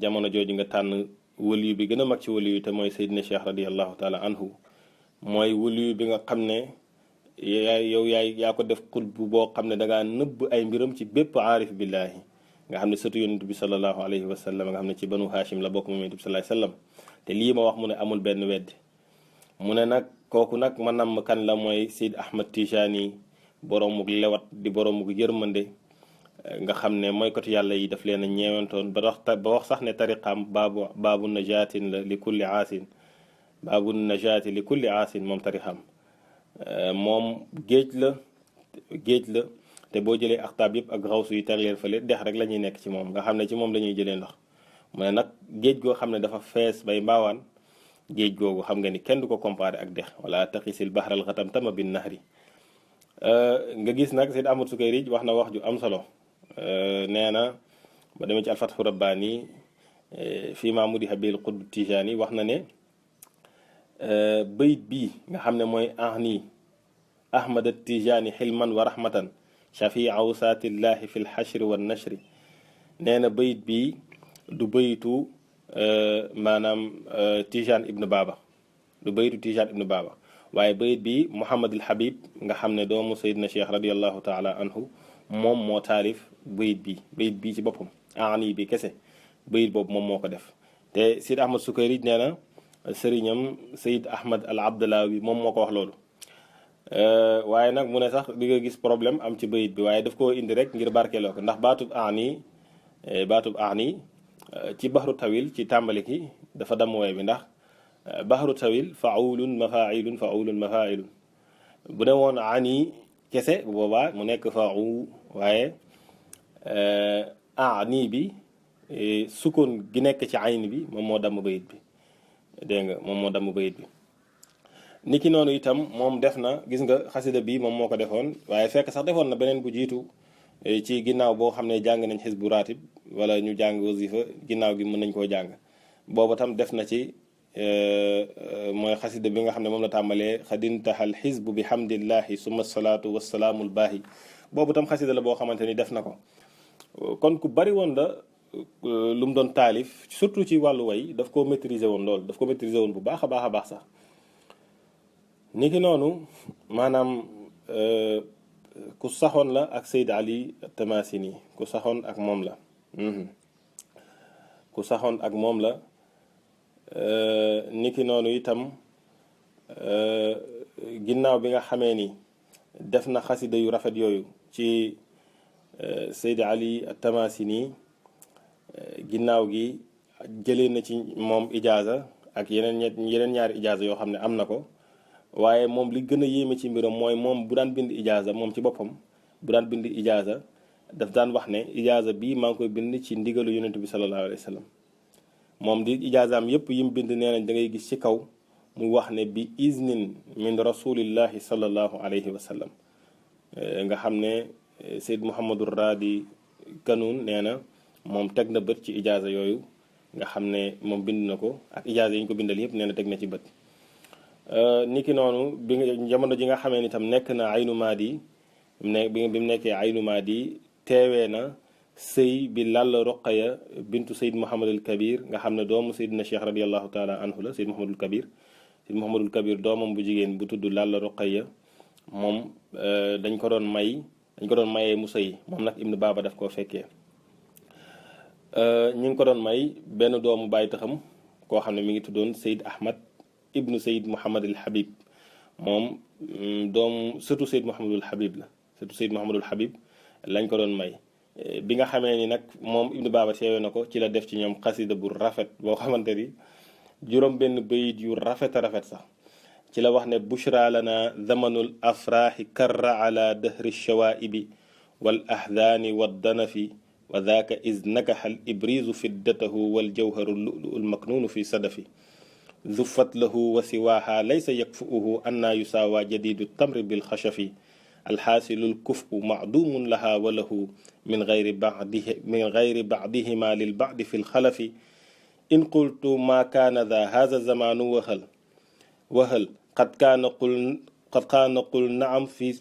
jamono jooju nga tànn waliyu bi gën a mag ci waliyu te mooy Seydina Cheikh radiallahu taala anhu, mooy waliyu bi nga xam ne yaa ko def xutbu boo xam ne dangaa nëbb ay mbiram ci bépp aarif billaahi, nga xam ne sëtu yonent bi sallallahu alayhi wa sallam nga xam ne ci banu Hashim la bokk moom yonent bi sallallahu alayhi wa sallam. te lii ma wax mu ne amul benn weddi. mu ne nag kooku nag ma namm kan la mooy Seyd Ahmad Tijani, boroomuk lewat di boroomuk yërmande, nga xam ne mooy côté yàlla yi daf leen a ñeewantoon ba wax sax ne tariqaam baabu najaatin la li kulli aasin, baabu najaati li kulli aasin moom tariqaam moom géej la te boo jëlee axtaab yëpp ak xawsu yi teg leen fële dex rek la ñuy nekk ci moom, nga xam ne ci moom la ñuy jëlee ndox. mu ne nag géej goo xam ne dafa fees bay mbaawaan, géej googu xam nga ni kenn du ko comparé ak dex. wala taqisil bahral xatamtama bin nahri. nga gis nag Seyd Ahmad Sukayrij wax na wax ju am solo, nee na ba demee ci alfathu rabbaani fii ma mudiha bil qutb tijani wax na ne bayit bii nga xam ne mooy ahni ahmad tijani xilman wa rahmatan shafii awsaatillahi fi lxashri wa nashri. nee na bayit bii du bayitu maanaam Tijaan ibnu Baba, du bayitu Tijaan ibnu Baba, waaye bayit bi Muhammadul Habib nga xam ne doomu Seydina Cheikh radiallahu taala anhu moom moo taalif bayit bi ci boppam, ani bi kese bayit boobu moom moo ko def. te Seyd Ahmad Sukayrij nee na sëriñam Seyd Ahmad al Abdalawi moom moo ko wax loolu. waaye nag mu ne sax di nga gis problème am ci bayit bi, waaye daf koo indi rek ngir barkeeloo ko, ndax baatub ani ci baxru tawil ci tàmbali ki dafa damm woy bi, ndax bahru tawil faulun mafailun faulun mafailun bu ne woon ani kese bu boobaa mu nekk fau waaye ani bi sukkoon gi nekk ci ayn bi moom moo damm bayit bi dégg nga moom moo damm bayit bi niki noonu itam moom def na gis nga xasida bi moom moo ko defoon waaye fekk sax defoon na beneen bu jiitu ci ginnaaw boo xam ne jàng nañ xisbu raatib wala ñu jàng wasifa ginnaaw gi mën nañ koo jàng booba tam def na ci mooy xasida bi nga xam ne moom la tàmbalee xadintaxal xisbu bi hamdillahi summa salaatu wassalaamul baahi boobu tam xasida la boo xamante ni def na ko kon ku bari woon la lu mu doon taalif surtout ci wàllu way daf ko maîtriser woon lool daf ko maîtriser woon bu baax a baax a baax sax ni ki noonu maanaam ku saxoon la ak Seyd Ali Tamasini ku saxoon ak moom la ku saxoon ak moom la ni ki noonu itam ginnaaw bi nga xamee ni def na xasida yu rafet yooyu ci Seyd Ali Tamasini ginnaaw gi jëlee na ci moom ijaaza ak yeneen ñaari ijaaza yoo xam ne am na ko waaye moom li gën a yéeme ci mbiram mooy moom bu daan bind ijaaza moom ci boppam bu daan bind ijaaza daf daan wax ne ijaaza bii maa ngi koy bind ci ndigalu yonent bi sallallahu alayhi wa sallam moom di ijaazaam yépp yim bind nee nañ da ngay gis ci kaw mu wax ne bi iznin min rasulillahi sallallahu alayhi wa sallam nga xam ne Seyd Mouhamadou Radi Kanoun nee na moom teg na bët ci ijaaza yooyu nga xam ne moom bind na ko ak ijaaza yi ñu ko bindal yépp nee na teg na ci bët niki noonu bi jamono ji nga xamee ni tam nekk na aynu maadi bi mu nekkee aynu maadi teewee na sëy bi Lalla Roqaya bintu Seyd Mouhamadul Kabir nga xam ne doomu Seydina Cheikh radiallahu taala anhu la Seyd Mouhamadul Kabir Seyd Mouhamadul Kabir doomam bu jigéen bu tudd Lalla Roqaya moom dañ ko doon mayee mu sëy moom nag Ibnu Baaba daf koo fekkee ñi ngi ko doon may benn doomu bàyyi taxam koo xam ne mi ngi tuddoon Seyd Ahmad ibnu Seyd Mouhamadul Habib moom doomu surtout Seyd Mouhamadul Habib la surtout Seyd Mouhamadul Habib lañ ko doon may bi nga xamee ni nag moom Ibnu Baaba teewee na ko ci la def ci ñoom xasida bu rafet boo xamante ni juróom benn bayit yu rafet a rafet sax ci la wax ne bushra lana zamanul afrahi karra ala dahri shawaibi wal ahdaani waddanafi wa dhaka iz nakaxa al ibrizu fiddatahu wal jawharu lulu maknunu fi sadafi zufat lahu wa siwaha laysa yakfuuhu anna yusawa jadidu tamri bil xashafi alxaasilul kufu macdumun laha wa lahu min gayri bacdihima lil bacdi fi lxalafi in qultu ma kaana dha hadha zamanu wahal qad kaana qul naam fi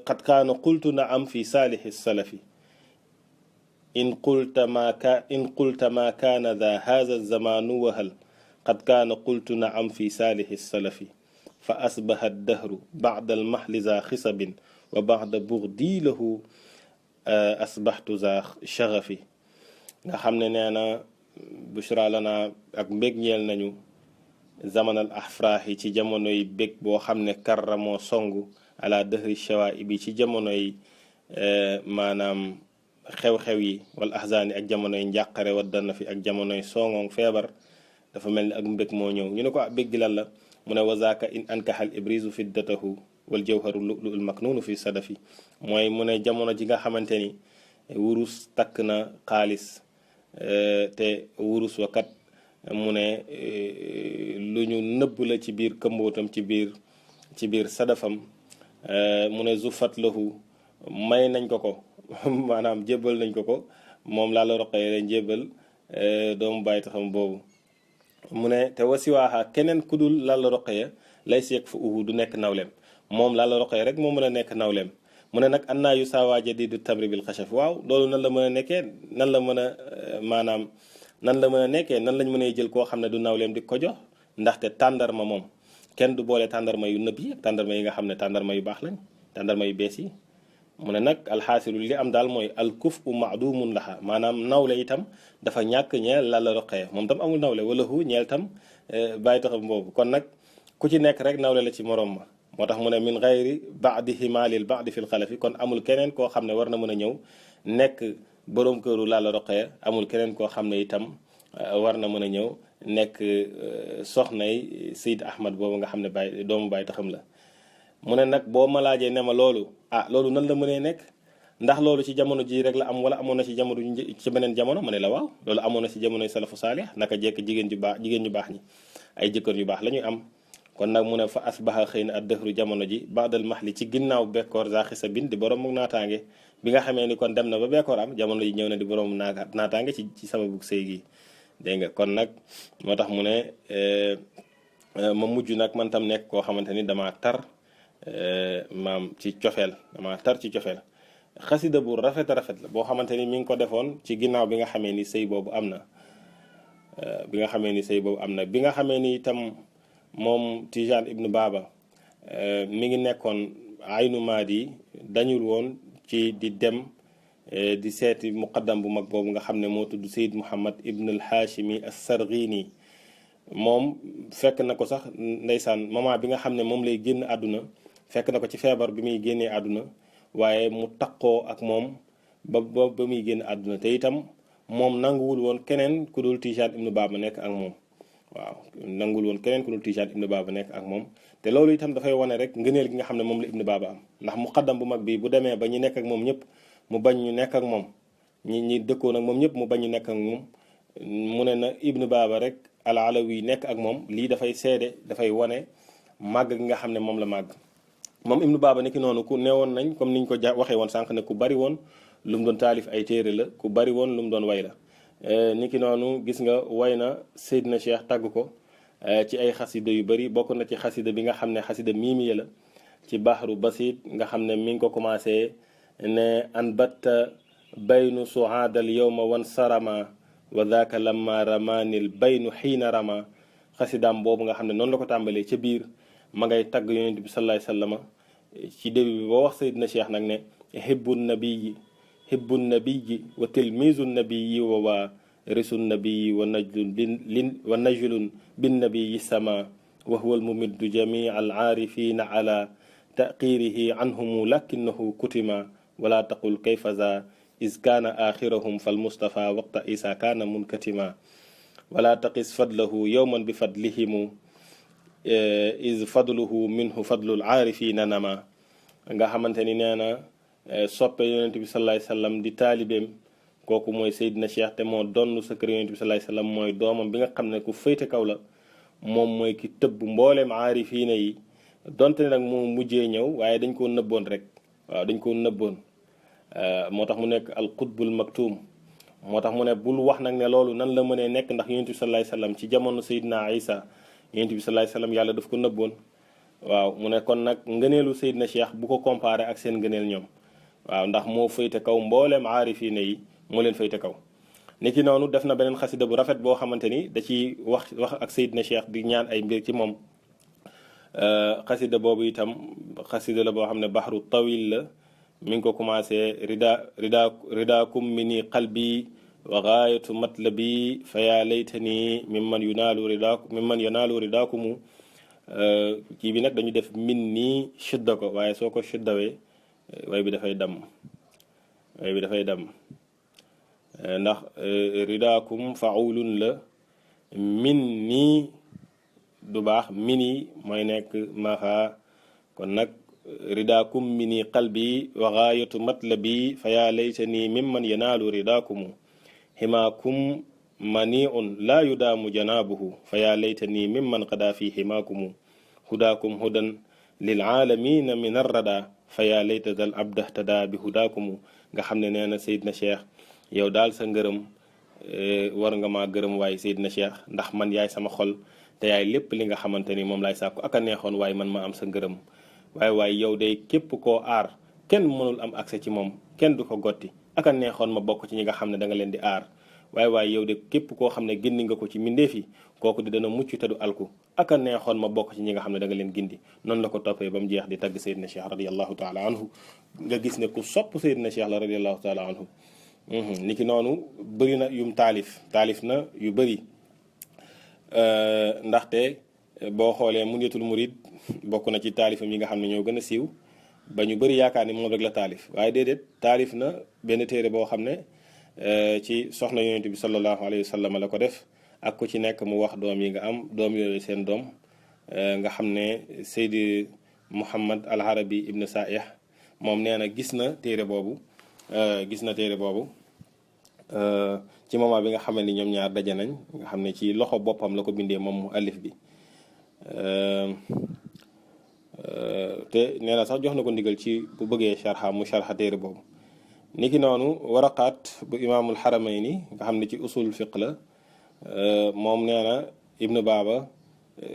qad kaana qultu naam fi saalixi salafi in qulta ma kaana dha hadha zamanu wahal qad kaana qultu naam fi saalixi salafi fa asbaha dahru bacda almahli za xisabin wa bacda bugdi lahu asbaxtu za shagafi nga xam ne nee na bushra lana ak mbég ñeel nañu zamanal afraahi ci jamonoy bég boo xam ne karra moo songu ala dahri shawaibi ci jamonoy maanaam xew-xew yi wal ahzaani ak jamonoy njàqare waddana fi ak jamonoy songoong feebar dafa mel ni ak mbég moo ñëw ñu ne ko bég gi lan la mu ne wazaaka in ankaxal ibrisu fiddatahu wal jawharu lu'lu'ul maknunu fi sadafi mooy mu ne jamono ji nga xamante ni wurus takk na xaalis te wurus wa kat mu ne lu ñu nëbb la ci biir këmbootam ci biir sadafam mu ne zufat lahu may nañ ko ko maanaam jébbal nañ ko ko moom laa la roqee leen jébbal doomu bàyyi taxam boobu mu ne te wasiwaaxa keneen ku dul Lalla Roqaya lay si yegg fa uhu du nekk nawleem moom Lalla Roqaya rek moo mën a nekk nawleem mu ne nag annaa yu saawaa jadidu tamri bil xashaf waaw loolu nan la mën a nekkee nan la mën a maanaam nan la mën a nekkee nan lañ mën a jël koo xam ne du nawleem di ko jox ndaxte tàndarma moom kenn du boole tàndarma yu nëb yi ak tàndarma yi nga xam ne tàndarma yu baax lañ tàndarma yu bees yi mu ne nag alxaasilu li am daal mooy alkuf u maadumun laxa maanaam nawle itam dafa ñàkk ñeel Lalla Roqaya moom tam amul nawle wala hu ñeel tam bàyyi taxam boobu kon nag ku ci nekk rek nawle la ci morom ma moo tax mu ne min gayri baadihima lil baadi fil xalafi kon amul keneen koo xam ne war na mën a ñëw nekk borom këru Lalla Roqaya amul keneen koo xam ne itam war na mën a ñëw nekk soxnay Seyd Ahmad boobu nga xam ne baay doomu baay taxam la. mu ne nag boo ma laajee ne ma loolu loolu nan la mënee nekk ndax loolu ci jamono ji rek la am wala amoon na ci jamono ci beneen jamono ma ne la waaw loolu amoon na ci jamonoy salafu saalih naka jekk jigéen ñu baax ñi ay jëkkër yu baax la ñuy am. kon nag mu ne fa asbaha xëy na ad dëhru jamono ji baadal maxli ci ginnaaw bekkoor za xisa bin di borom mu naataange bi nga xamee ni kon dem na ba bekkoor am jamono ji ñëw na di borom naataange ci sababu sëy gi dégg nga kon nag moo tax mu ne ma mujj nag man tam nekk koo xamante ni damaa tar maam ci cofeel xasida bu rafet rafet la boo xamante ni mi ngi ko defoon ci ginnaaw bi nga xamee ni sëy boobu am na bi nga xamee ni itam moom Tijaan ibnu Baba mi ngi nekkoon aynu maadi dañul woon ci di dem di seeti muqaddam bu mag boobu nga xam ne moo tudd Seyd Muhammad ibn al Hashimi as-Sarghini moom fekk na ko sax ndeysaan moment bi nga xam ne moom lay génn àdduna fekk na ko ci feebar bi muy génnee àdduna waaye mu taqoo ak moom ba muy génn àdduna te itam moom nanguwul woon keneen ku dul Tijaan ibnu Baba nekk ak moom waaw nangul woon keneen ku dul Tijaan ibnu Baba nekk ak moom te loolu itam dafay wane rek ngëneel gi nga xam ne moom la ibnu Baba am ndax muqaddam bu mag bi bu demee ba ñu nekk ak moom ñëpp mu bañ ñu nekk ak moom ñi dëkkoon ak moom ñëpp mu bañ ñu nekk ak moom mu ne na ibnu Baba rek al alawi nekk ak moom lii dafay seede dafay wane màgg gi nga xam ne moom la màgg moom ibnu Baba niki noonu ku newoon nañ comme niñ ko waxee woon sànq ne ku bari woon lu mu doon taalif ay téere la ku bari woon lu mu doon way la niki noonu gis nga way na Seydina Cheikh tagg ko ci ay xasida yu bari bokk na ci xasida bi nga xam ne xasida miimiya la ci baxru basit nga xam ne mi ngi ko commencé ne an batta baynu suhaadal yowma wan sarama wa dhaka lamma ramanil baynu xiina rama xasidaam boobu nga xam ne noonu la ko tàmbalee ca biir ma ngay tagg yonent bi sallallahu alayhi wasallam ci début bi boo wax Seydina Cheikh nag ne hibbu nabiyi wa tilmizu nabiyi wa warisu nabiyi wa najlun bin nabiyi sama wa huwa almumiddu jamii al aarifina ala taqirihi anhumu lakinahu kutima wala taqul kayfa za is kaana axirahum falmustafa waqta isa kaana munkatima wala taqis fadlahu yowman bi fadlihimu is fadluhu minhu fadlul aarifina nama nga xamante ni nee na soppe yonent bi sallallahu alayhi wasallam di taalibeem kooku mooy Seydina Cheikh te moo donn sa kër yonent bi sallallahu alayhi wasallam mooy doomam bi nga xam ne ku féete kaw la moom mooy ki tëbb mbooleem aarifiina yi donte nag moo mujjee ñëw waaye dañ koo nëbboon rek waaw dañ koo nëbboon moo tax mu nekk al qutbul maktum moo tax mu ne bul wax nag ne loolu nan la mënee nekk ndax yonent bi sallallahu alayhi wasallam ci jamono Seydina Isa yonent bi sallallahu alayhi wasallam yàlla daf ko nëbboon waaw mu ne kon nag ngëneelu Seydina Cheikh bu ko comparé ak seen ngëneel ñoom waaw ndax moo féete kaw mbooleem aarifiina yi moo leen féete kaw niki noonu def na beneen xasida bu rafet boo xamante ni da ci wax ak Seydina Cheikh di ñaan ay mbir ci moom xasida boobu itam xasida la boo xam ne baxru tawil la mi ngi ko commencé ridaakum mini qalbi wa gaayatu matlabi fa yaa laytani mimman yanaalu ridaakumu kii bi nag dañu def min nii shudda ko waaye soo ko shuddawee way bi dafay damm ndax ridaakum faulun la min nii du baax mini mooy nekk maxa kon nag ridaakum mini qalbi wa gaayatu matlabi fa yaa laytani mimman yanaalu ridaakumu himaakum maniun laa yudaamu janaabuhu fa yaa laytani mimman qadaa fi himaakumu hudaakum hudan lil aalamiina min arrada fa yaa layta dal abda tada bi hudaakumu nga xam ne nee na Seydina Cheikh yow daal sa ngërëm war nga maa gërëm waaye Seydina Cheikh ndax man yaay sama xol te yaay lépp li nga xamante ni moom laay sàkku ak a neexoon waaye man ma am sa ngërëm waaye yow day képp koo aar kenn mënul am accès ci moom kenn du ko gotti ak a neexoon ma bokk ci ñi nga xam ne da nga leen di aar waaye yow de képp koo xam ne gindi nga ko ci mbindeef yi kooku di dana mucc te du alku ak a neexoon ma bokk ci ñi nga xam ne da nga leen gindi noonu la ko toppee ba mu jeex di tagg Seydina Cheikh radiyallahu taala anhu nga gis ne ku sopp Seydina Cheikh la radiyallahu taala anhu niki noonu bëri na yum taalif na yu bëri ndaxte boo xoolee Munyatul Murid bokk na ci taalifam yi nga xam ne ñoo gën a siiw ba ñu bëri yaakaar ni moom rek la taalif waaye déedéet taalif na benn téere boo xam ne ci soxna yonent bi sallallahu alayhi wa sallam la ko def ak ku ci nekk mu wax doom yi nga am doom yooyu seen doom nga xam ne Seydi Muhammad al Arabi ibn Saih moom nee na gis na téere boobu ci moment bi nga xam ne ñoom ñaar daje nañ nga xam ne ci loxo boppam la ko bindee moom mu alif bi te nee na sax jox na ko ndigal ci bu bëggee sharha mu sharha téere boobu niki noonu waraqaat bu imaamul xaramayni nga xam ne ci usul fiq la moom nee na ibnu baaba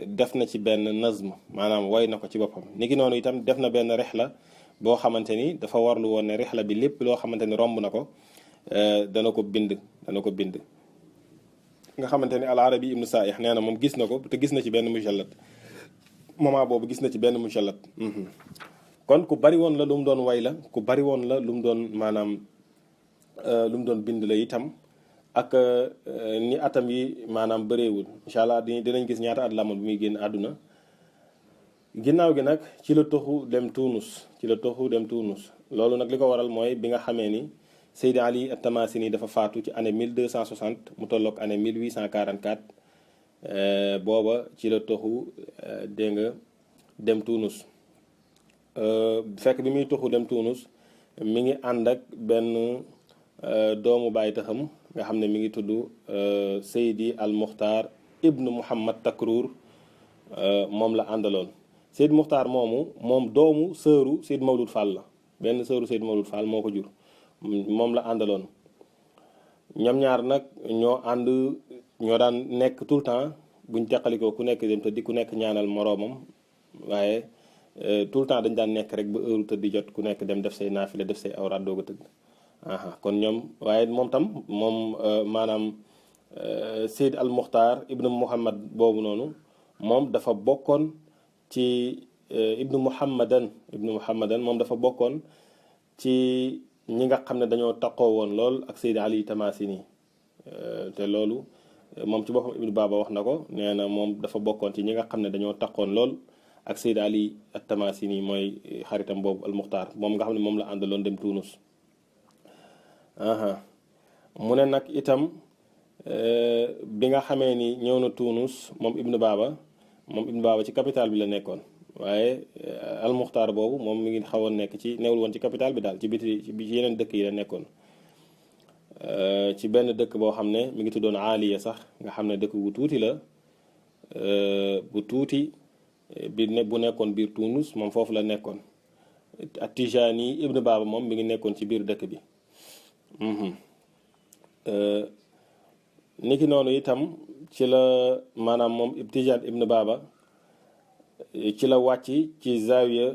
def na ci benn nazm maanaam way na ko ci boppam niki noonu itam def na benn rixla boo xamante ni dafa warlu woon ne rixla bi lépp loo xamante ni romb na ko dana ko bind nga xamante ni al arabi ibnu saih nee na moom gis na ko te gis na ci benn mujallat moment boobu gis na ci benn mujallat kon ku bari woon la lu mu doon way la ku bari woon la lu mu doon maanaam lu mu doon bind la itam ak ni atam yi maanaam bëreewul incha allah dinañ gis ñaata at la amoon bi muy génn àdduna ginnaaw gi nag ci la toxu dem Tuunus loolu nag li ko waral mooy bi nga xamee ni Seydi Ali at-Tamasini dafa faatu ci année 1260 mu tolloog année 1844 booba ci la toxu dégg nga dem Tuunus fekk bi muy toxu dem Tuunus mi ngi ànd ak benn doomu baay taxam nga xam ne mi ngi tudd Seydi al Muxtaar ibnu Muhammad Takruur moom la àndaloon Seydi Muxtaar moom doomu sëru Seydi Mawlud Fall la benn sëru Seydi Mawlud Fall moo ko jur moom la àndaloon ñoom ñaar nag ñoo daan nekk tout le temps buñ teqalikoo ku nekk dem tëddi ku nekk ñaanal moroomam waaye tout le temps dañ daan nekk rek ba heure tëddi jot ku nekk dem def say naafila def say awraat doog a tëdd kon ñoom waaye moom maanaam Seyd al Muxtaar ibnu Muhammad boobu noonu moom dafa bokkoon ci ibnu Muhammadan moom dafa bokkoon ci ñi nga xam ne dañoo taqoo woon lool ak Seydi Ali Tamasini te loolu moom ci boppam ibnu Baba wax na ko nee na moom dafa bokkoon ci ñi nga xam ne dañoo taqoon lool ak Seydi Ali at-Tamasini mooy xaritam boobu al Muxtaar moom nga xam ne moom la àndaloon dem Tuunus mu ne nag itam bi nga xamee ni ñëw na Tuunus moom ibnu Baba ci capital bi la nekkoon waaye al Muxtaar boobu moom mi ngi xawoon nekk ci newul woon ci capital bi daal ci biti ci yeneen dëkk yi la nekkoon ci benn dëkk boo xam ne mi ngi tuddoon Aliya sax nga xam ne dëkk bu tuuti la bu tuuti bu nekkoon biir Tuunus moom foofu la nekkoon at-Tijaani ibnu Baba moom mi ngi nekkoon ci biir dëkk bi niki noonu itam ci la maanaam moom Tijaan ibnu Baba ci la wàcc ci zawiya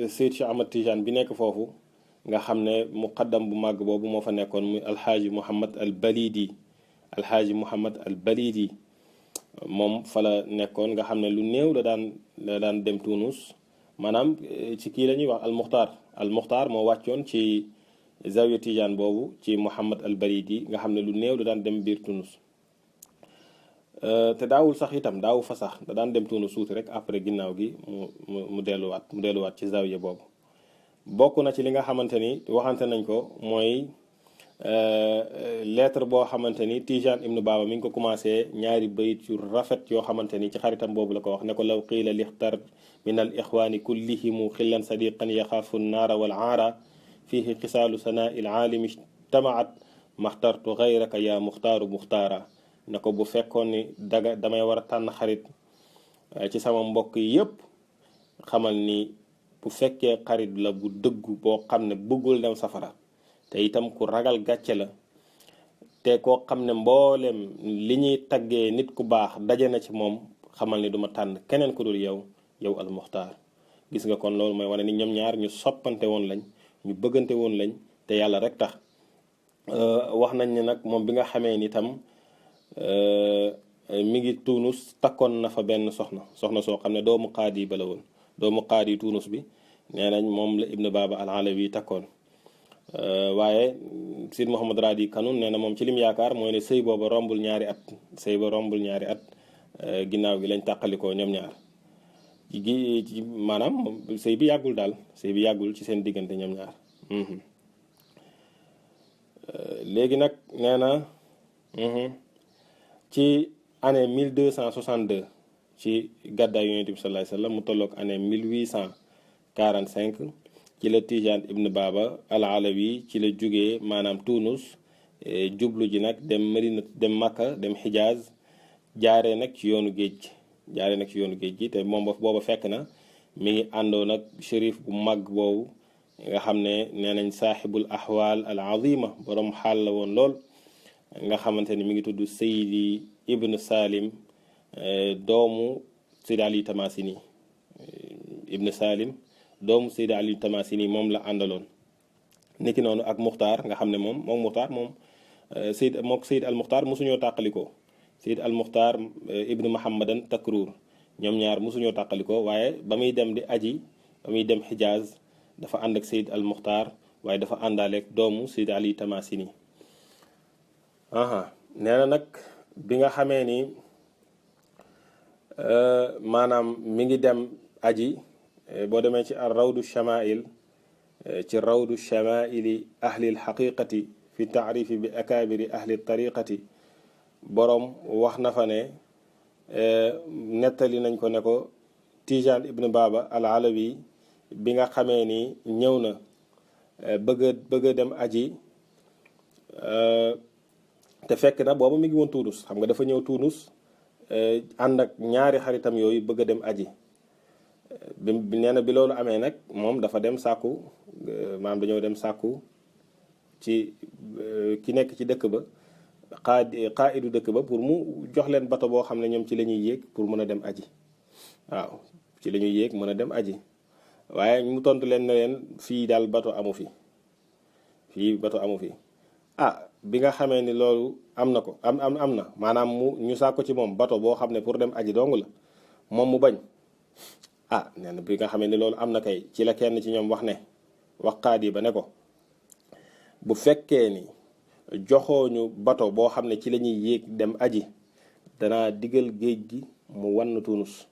Seyd Cheikh Ahmad Tijaan bi nekk foofu nga xam ne muqaddam bu màgg boobu moo fa nekkoon muy alxaaji Muhammad al Balidi moom fa la nekkoon nga xam ne lu néew la daan dem Tuunus maanaam ci kii la ñuy wax al Muxtaar moo wàccoon ci zawiya Tijaan boobu ci Muhammad al Balidi nga xam ne lu néew la daan dem biir Tuunus te daawul sax itam daawu fa sax da daan dem Tuunus suuti rek après ginnaaw gi mu delluwaat ci zawiya boobu bokk na ci li nga xamante ni waxante nañ ko mooy lettre boo xamante ni Tijaan ibnu Baba mi ngi ko commencé ñaari bayit yu rafet yoo xamante ni ci xaritam boobu la ko wax ne ko law qiila lixtar min al ixwaani kullihimu xillan sadiqan yaxaafu naara wal aara fihi xisaalu sanaa il aalimi tamaat maxtartu gayraka yaa muxtaaru muxtaara ne ko bu fekkoon ni damay war a tànn xarit ci sama mbokk yi yépp xamal ni bu fekkee xarit la bu dëggu boo xam ne bëggul dem safara te itam ku ragal gàcce la te koo xam ne mboolem li ñuy taggee nit ku baax daje na ci moom xamal ni duma tànn keneen ku dul yow al Muxtaar gis nga kon loolu mooy wane ni ñoom ñaar ñu soppante woon lañ ñu bëggante woon lañ te yàlla rek tax wax nañ ne nag moom bi nga xamee ni itam mi ngi Tuunus takkoon na fa benn soxna soo xam ne doomu qaadi ba la woon doomu qaadi Tuunus bi nee nañ moom la ibnu Baba al Alawi takkoon waaye Sidi Mouhamad Radi Kanun nee na moom ci lim yaakaar mooy ne sëy booba rombul ñaari at ginnaaw gi lañ tàqalikoo ñoom ñaar maanaam sëy bi yàggul ci seen diggante ñoom ñaar léegi nag nee na ci année 1262 ci gàddaay yonent bi sallallahu alayhi wasallam mu tolloog année 1845 ci la Tijaan ibn Baba al-Alawi ci la jógee maanaam Tunus jublu ji nag dem Madina dem Makka dem Xijaaz jaaree nag ci yoonu géej gi te moom booba fekk na mi ngi àndoon nag shérif bu mag boobu nga xam ne nee nañ saaxibul ahwaal al azima borom xaal la woon lool nga xamante ni mi ngi tudd Seydi Ibn Salim doomu Seydi Ali Tamasini Ibn Salim doomu Seydi Ali Tamasini moom la àndaloon niki noonu ak Muxtaar nga xam ne moom Seyd al Muxtaar mosuñoo tàqalikoo Seyd al Muxtaar Ibn Muhammadan Takruur ñoom ñaar mosuñoo tàqalikoo waaye ba muy dem di aji ba muy dem Xijaaz dafa ànd ak Seyd al Muxtaar waaye dafa àndaaleeg doomu Seydi Ali Tamasini nee na nag bi nga xamee ni maanaam mi ngi dem aji boo demee ci ar rawdu shamail ci rawdu shamaili ahli alxaqiqati fi taarifi bi akabiri ahli tariqati boroom wax na fa ne nettali nañ ko ne ko Tijaan ibn Baba al-Alawi bi nga xamee ni ñëw na bëgg a dem aji te fekk na boobu mi ngi woon Tuunus xam nga dafa ñëw Tuunus ànd ak ñaari xaritam yooyu bëgg a dem aji bi nee na bi loolu amee nag moom dafa dem sàkku maam dañoo dem sàkku ci ki nekk ci dëkk ba xaa'idu dëkk ba pour mu jox leen bato boo xam ne ñoom ci la ñuy yéeg pour mën a dem aji waaw ci la ñuy yéeg mën a dem aji waaye mu tontu leen ne leen fii daal bato amu fi bi nga xamee ni loolu am na ko am na maanaam ñu sàkku ci moom bato boo xam ne pour dem aji dong la moom mu bañ nee na bi nga xamee ni loolu am na kay ci la kenn ci ñoom wax qaadi ba ne ko bu fekkee ni joxooñu bato boo xam ne ci la ñuy yéeg dem aji danaa digal géej gi mu wann Tunus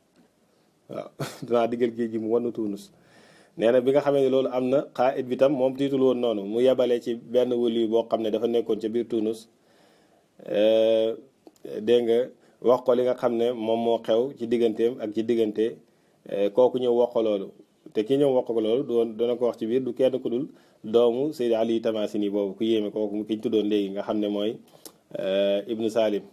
nee na bi nga xamee ni loolu am na qaa'id bi tam moom tiitul woon noonu mu yebalee ci benn wëli boo xam ne dafa nekkoon ca biir Tunus dégg nga wax ko li nga xam ne moom moo xew ci digganteem ak ci diggante kooku ñëw wax ko loolu te ki ñëw wax ko loolu dana ko wax ci biir du kenn ku dul doomu Seydi Ali Tamasini boobu ku yéeme kooku ki ñu tuddoon léegi nga xam ne mooy Ibn Salim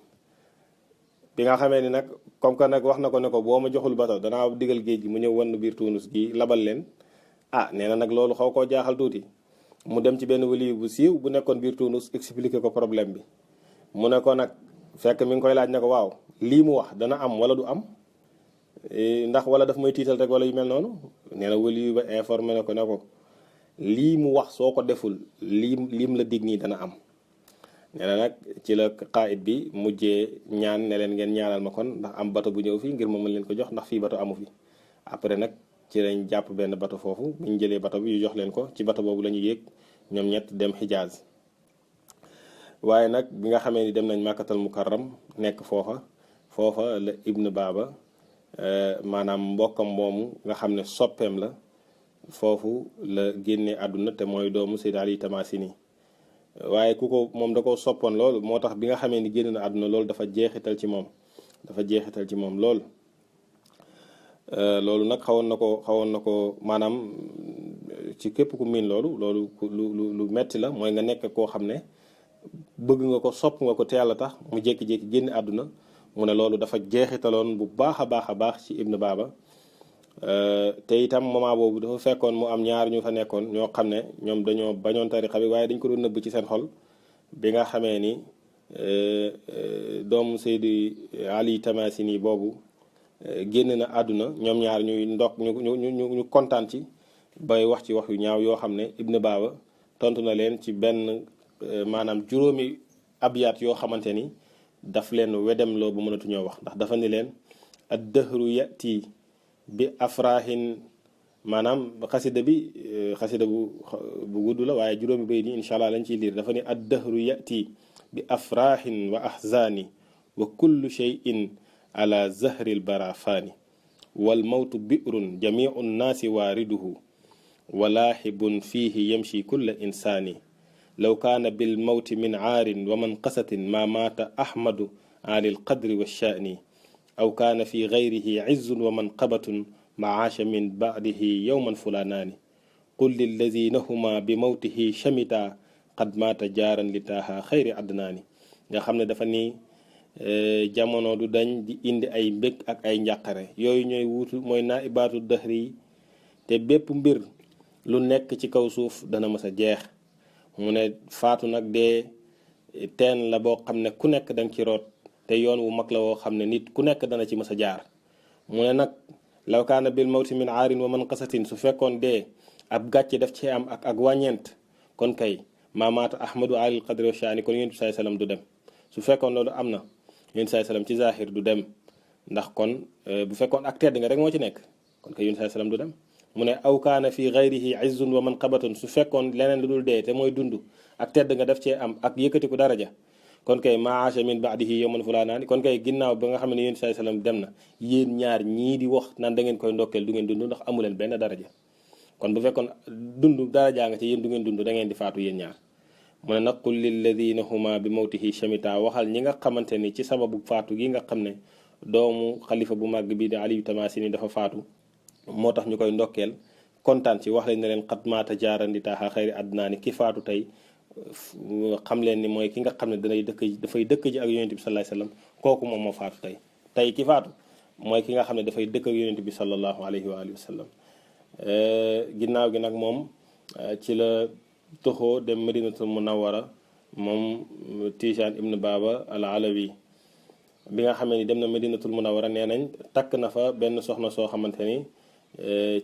bi nga xamee ni nag comme que nag wax na ko ne ko boo ma joxul bato danaa digal géej gi mu ñëw wann biir Tunus gi labal leen nee na nag loolu xaw koo jaaxal tuuti mu dem ci benn wali bu siiw bu nekkoon biir Tunus expliquer ko problème bi mu ne ko nag fekk mi ngi koy laaj ne ko waaw lii mu wax dana am wala du am ndax wala daf may tiital rek wala yu mel noonu nee na wali ba informé na ko ne ko lii mu wax soo ko deful lim la dig nii dana am nee na nag ci la qaa'id bi mujjee ñaan ne leen ngeen ñaanal ma kon ndax am bato bu ñëw fii ngir ma mën leen ko jox ndax fii bato amu fi après nag ci lañ jàpp benn bato foofu bu ñu jëlee bato bi yu jox leen ko ci bato boobu la ñu yéeg ñoom ñett dem Xijaaz waaye nag bi nga xamee ni dem nañ Makkatal Mukarram nekk foofa la Ibn Baba maanaam mbokkam moomu nga xam ne soppeem la foofu la génnee àdduna te mooy doomu Seydi Ali Tamasini waaye moom da ko soppoon loolu moo tax bi nga xamee ni génn na àdduna loolu dafa jeexital ci moom lool loolu nag xawoon na ko maanaam ci képp ku miin loolu lu metti la mooy nga nekk koo xam ne bëgg nga ko sopp nga ko te yàlla tax mu jékki-jékki génn àdduna mu ne loolu dafa jeexitaloon bu baax a baax ci Ibn Baba te itam moment boobu dafa fekkoon mu am ñaar ñu fa nekkoon ñoo xam ne ñoom dañoo bañoon tarixa bi waaye dañ ko doon nëbb ci seen xol bi nga xamee ni doomu Seydi Ali Tamasini boobu génn na àdduna ñoom ñaar ñu kontaan ci bay wax ci wax yu ñaaw yoo xam ne Ibn Baba tontu na leen ci benn maanaam juróomi abyaat yoo xamante ni daf leen wedem loo bu mënatuñoo wax ndax dafa ni leen ad-dahru yati bi afrahin maanaam xasida bu gudd la waaye juróomi bay ni incha allah lañ ciy liir dafa ni ad-dahru yati bi afrahin wa ahzani wa kullu shay'in ala zahri al-barafani wal mawtu bi'run jami'u nnaasi waariduhu wa laahibun fiihi yamshi kulla insaani law kaana bil mawti min aarin wa man qasatin ma maata ahmadu ali alqadri walsha'ni aw kaana fi gayrihi izzun wa manqabatun maasha min ba'dihi yowman fulanaani qul lilladina huma bi mawtihi shamita qad maata jaaran li taaha xayri adnaani nga xam ne dafa ni jamono du dañ di indi ay mbég ak ay njàqare yooyu ñooy wuutu mooy naa ibaatu dëxri yi te bépp mbir lu nekk ci kaw suuf dana mës a jeex mu ne faatu nag dee teen la boo xam ne ku nekk danga ci root te yoon wu mag la woo xam ne nit ku nekk dana ci mës a jaar mu ne nag law kaana bil mawti min aarin wa man qasatin su fekkoon dee ab gàcce daf ci am ak wàññeent kon kay maamaata ahmadu alil qadri wa shaani kon yonent bi saai sallam du dem su fekkoon loolu am na yonent saai sallam ci zahir du dem ndax kon bu fekkoon ak tedd nga rek moo ci nekk kon kay yonent saai sallam du dem mu ne aw kaana fi gayrihi izzun wa manqabatun su fekkoon leneen lu dul dee te mooy dund ak tedd nga daf cee am ak yëkkatiku daraja kon kay maasha min ba'dihi yawman fulanaani kon kay ginnaaw ba nga xam ne yonent saai sallam dem na yéen ñaar ñii di wax naan da ngeen koy ndokkeel du ngeen dund ndax amu leen benn daraja kon bu fekkoon dund darajaa nga ci yéen du ngeen dund da ngeen di faatu yéen ñaar mu ne nag qul lilladina huma bi mawtihi shamita waxal ñi nga xamante ni ci sababu faatu gi nga xam ne doomu xalifa bu màgg bi di Aliyu Tamasini dafa faatu moo tax ñu koy ndokkeel kontaan ci wax leen ne leen xat maata jaarandi taaxa xayri adnaani ki faatu tey xam leen ni mooy ki nga xam ne dafay dëkk ji ak yonent bi sallallahu alayhi wasallam kooku moom moo faatu tey ki faatu mooy ki nga xam ne dafay dëkk ak yonent bi sallallahu alayhi wa alihi wasallam ginnaaw gi nag moom ci la toxoo dem Madinatul Munawwara moom Tijaan ibn Baba al Alawi bi nga xamee ni dem na Madinatul Munawwara nee nañ takk na fa benn soxna soo xamante ni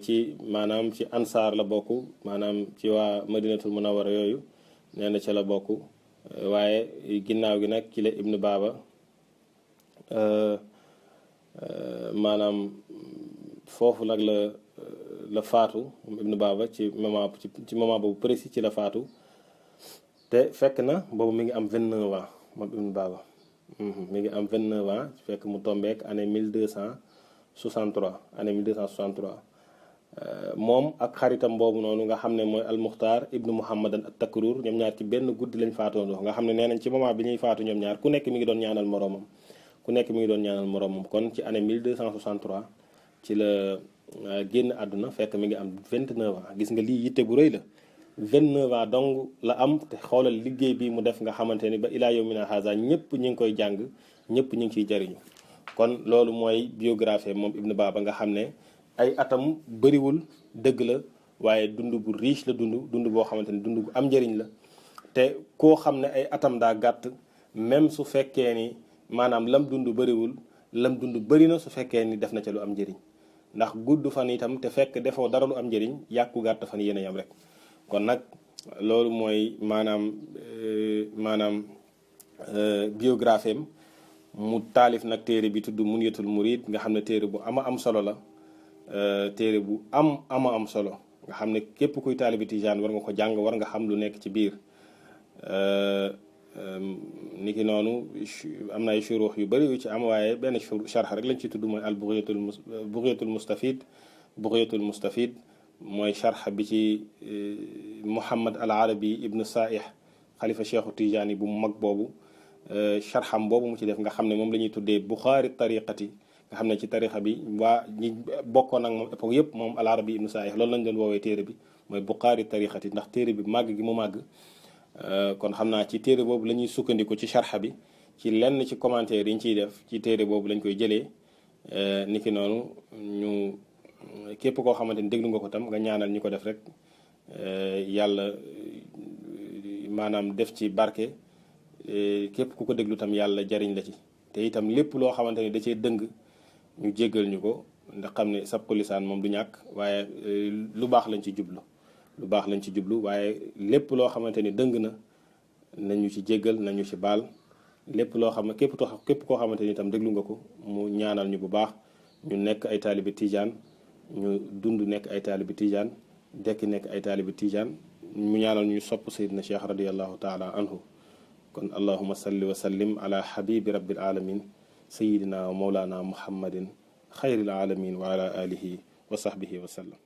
ci maanaam ci ansaar la bokk maanaam ci waa Madinatul Munawwara yooyu nee na ca la bokk waaye ginnaaw gi nag ci la ibn Baba maanaam foofu nag la faatu moom ibn Baba ci moment boobu précis ci la faatu te fekk na boobu mi ngi am 29 ans moom ibn Baba mi ngi am 29 ans fekk mu tombeek année 1263 moom ak xaritam boobu noonu nga xam ne mooy almuxtaar ibnu muhammadan at takruur ñoom ñaar ci benn guddi lañ faatoondoo nga xam ne nee nañ ci moment bi ñuy faatu ñoom ñaar ku nekk mi ngi doon ñaanal moroomam kon ci année 1263 ci la génn àdduna fekk mi ngi am 29 ans gis nga lii yitte bu rëy la 29 ans donc la am te xoolal liggéey bi mu def nga xamante ni ba ilaa yawmina haza ñëpp ñu ngi koy jàng ñëpp ñu ngi ciy jariñu kon loolu mooy biographie moom ibn Baba nga xam ne ay atam bëriwul dëgg la waaye dund bu riche la dund boo xamante ni dund bu am njëriñ la te koo xam ne ay atam daa gàtt même su fekkee ni maanaam lam dund bëriwul lam dund bëri na su fekkee ni def na ca lu am njëriñ ndax gudd fan itam te fekk defoo dara lu am njëriñ yàqu gàtt fan yéen a yam rek kon nag loolu mooy maanaam biographie am mu taalif nag téere bi tudd Munyatul Murid nga xam ne téere bu am solo la téere bu am solo nga xam ne képp kuy taalibi tijaan war nga ko jàng war nga xam lu nekk ci biir niki noonu am na ay shuruux yu bëri yu ci am waaye benn sharx rek lañ ci tudd mooy al bughyatul mustafid mooy sharx bi ci Muhammad al Arabi ibnu Saih xalifa cheikhu tijaani bu mu mag boobu sharxam boobu mu ci def nga xam ne moom la ñuy tuddee Buxaari tariqati nga xam ne ci tariqa bi waa ñi bokkoon ak moom époque yëpp moom al Arabi ibnu Saih loolu lañ doon woowee téere bi mooy Buxaari tariqati ndax téere bi màgg gi mu màgg kon xam naa ci téere boobu la ñuy sukkandiku ci sharxa bi ci lenn ci commentaire yi ñu ciy def ci téere boobu lañ koy jëlee niki noonu ñu képp koo xamante ni déglu nga ko tam nga ñaanal ñi ko def rek yàlla maanaam def ci barke képp ku ko déglu tam yàlla jariñ la ci te itam lépp loo xamante ni da cee dëng ñu jéggal ñu ko ndax xam ne sabqu lisaan moom du ñàkk waaye lu baax lañ ci jublu waaye lépp loo xamante ni dëng na nañu ci jéggal nañu ci baal lépp loo xam ne képp koo xamante ni itam déglu nga ko mu ñaanal ñu bu baax ñu nekk ay taalibi tijaan ñu dund nekk ay taalibi tijaan dekki nekk ay taalibi tijaan mu ñaanal ñu sopp sayyidina cheikh radiallahu taala anhu kon allahuma salli wa sallim ala habibi rabbil alamin sayidina wa mawlana muhammadin xayril alamin wa ala alihi wa sahbihi wa sallam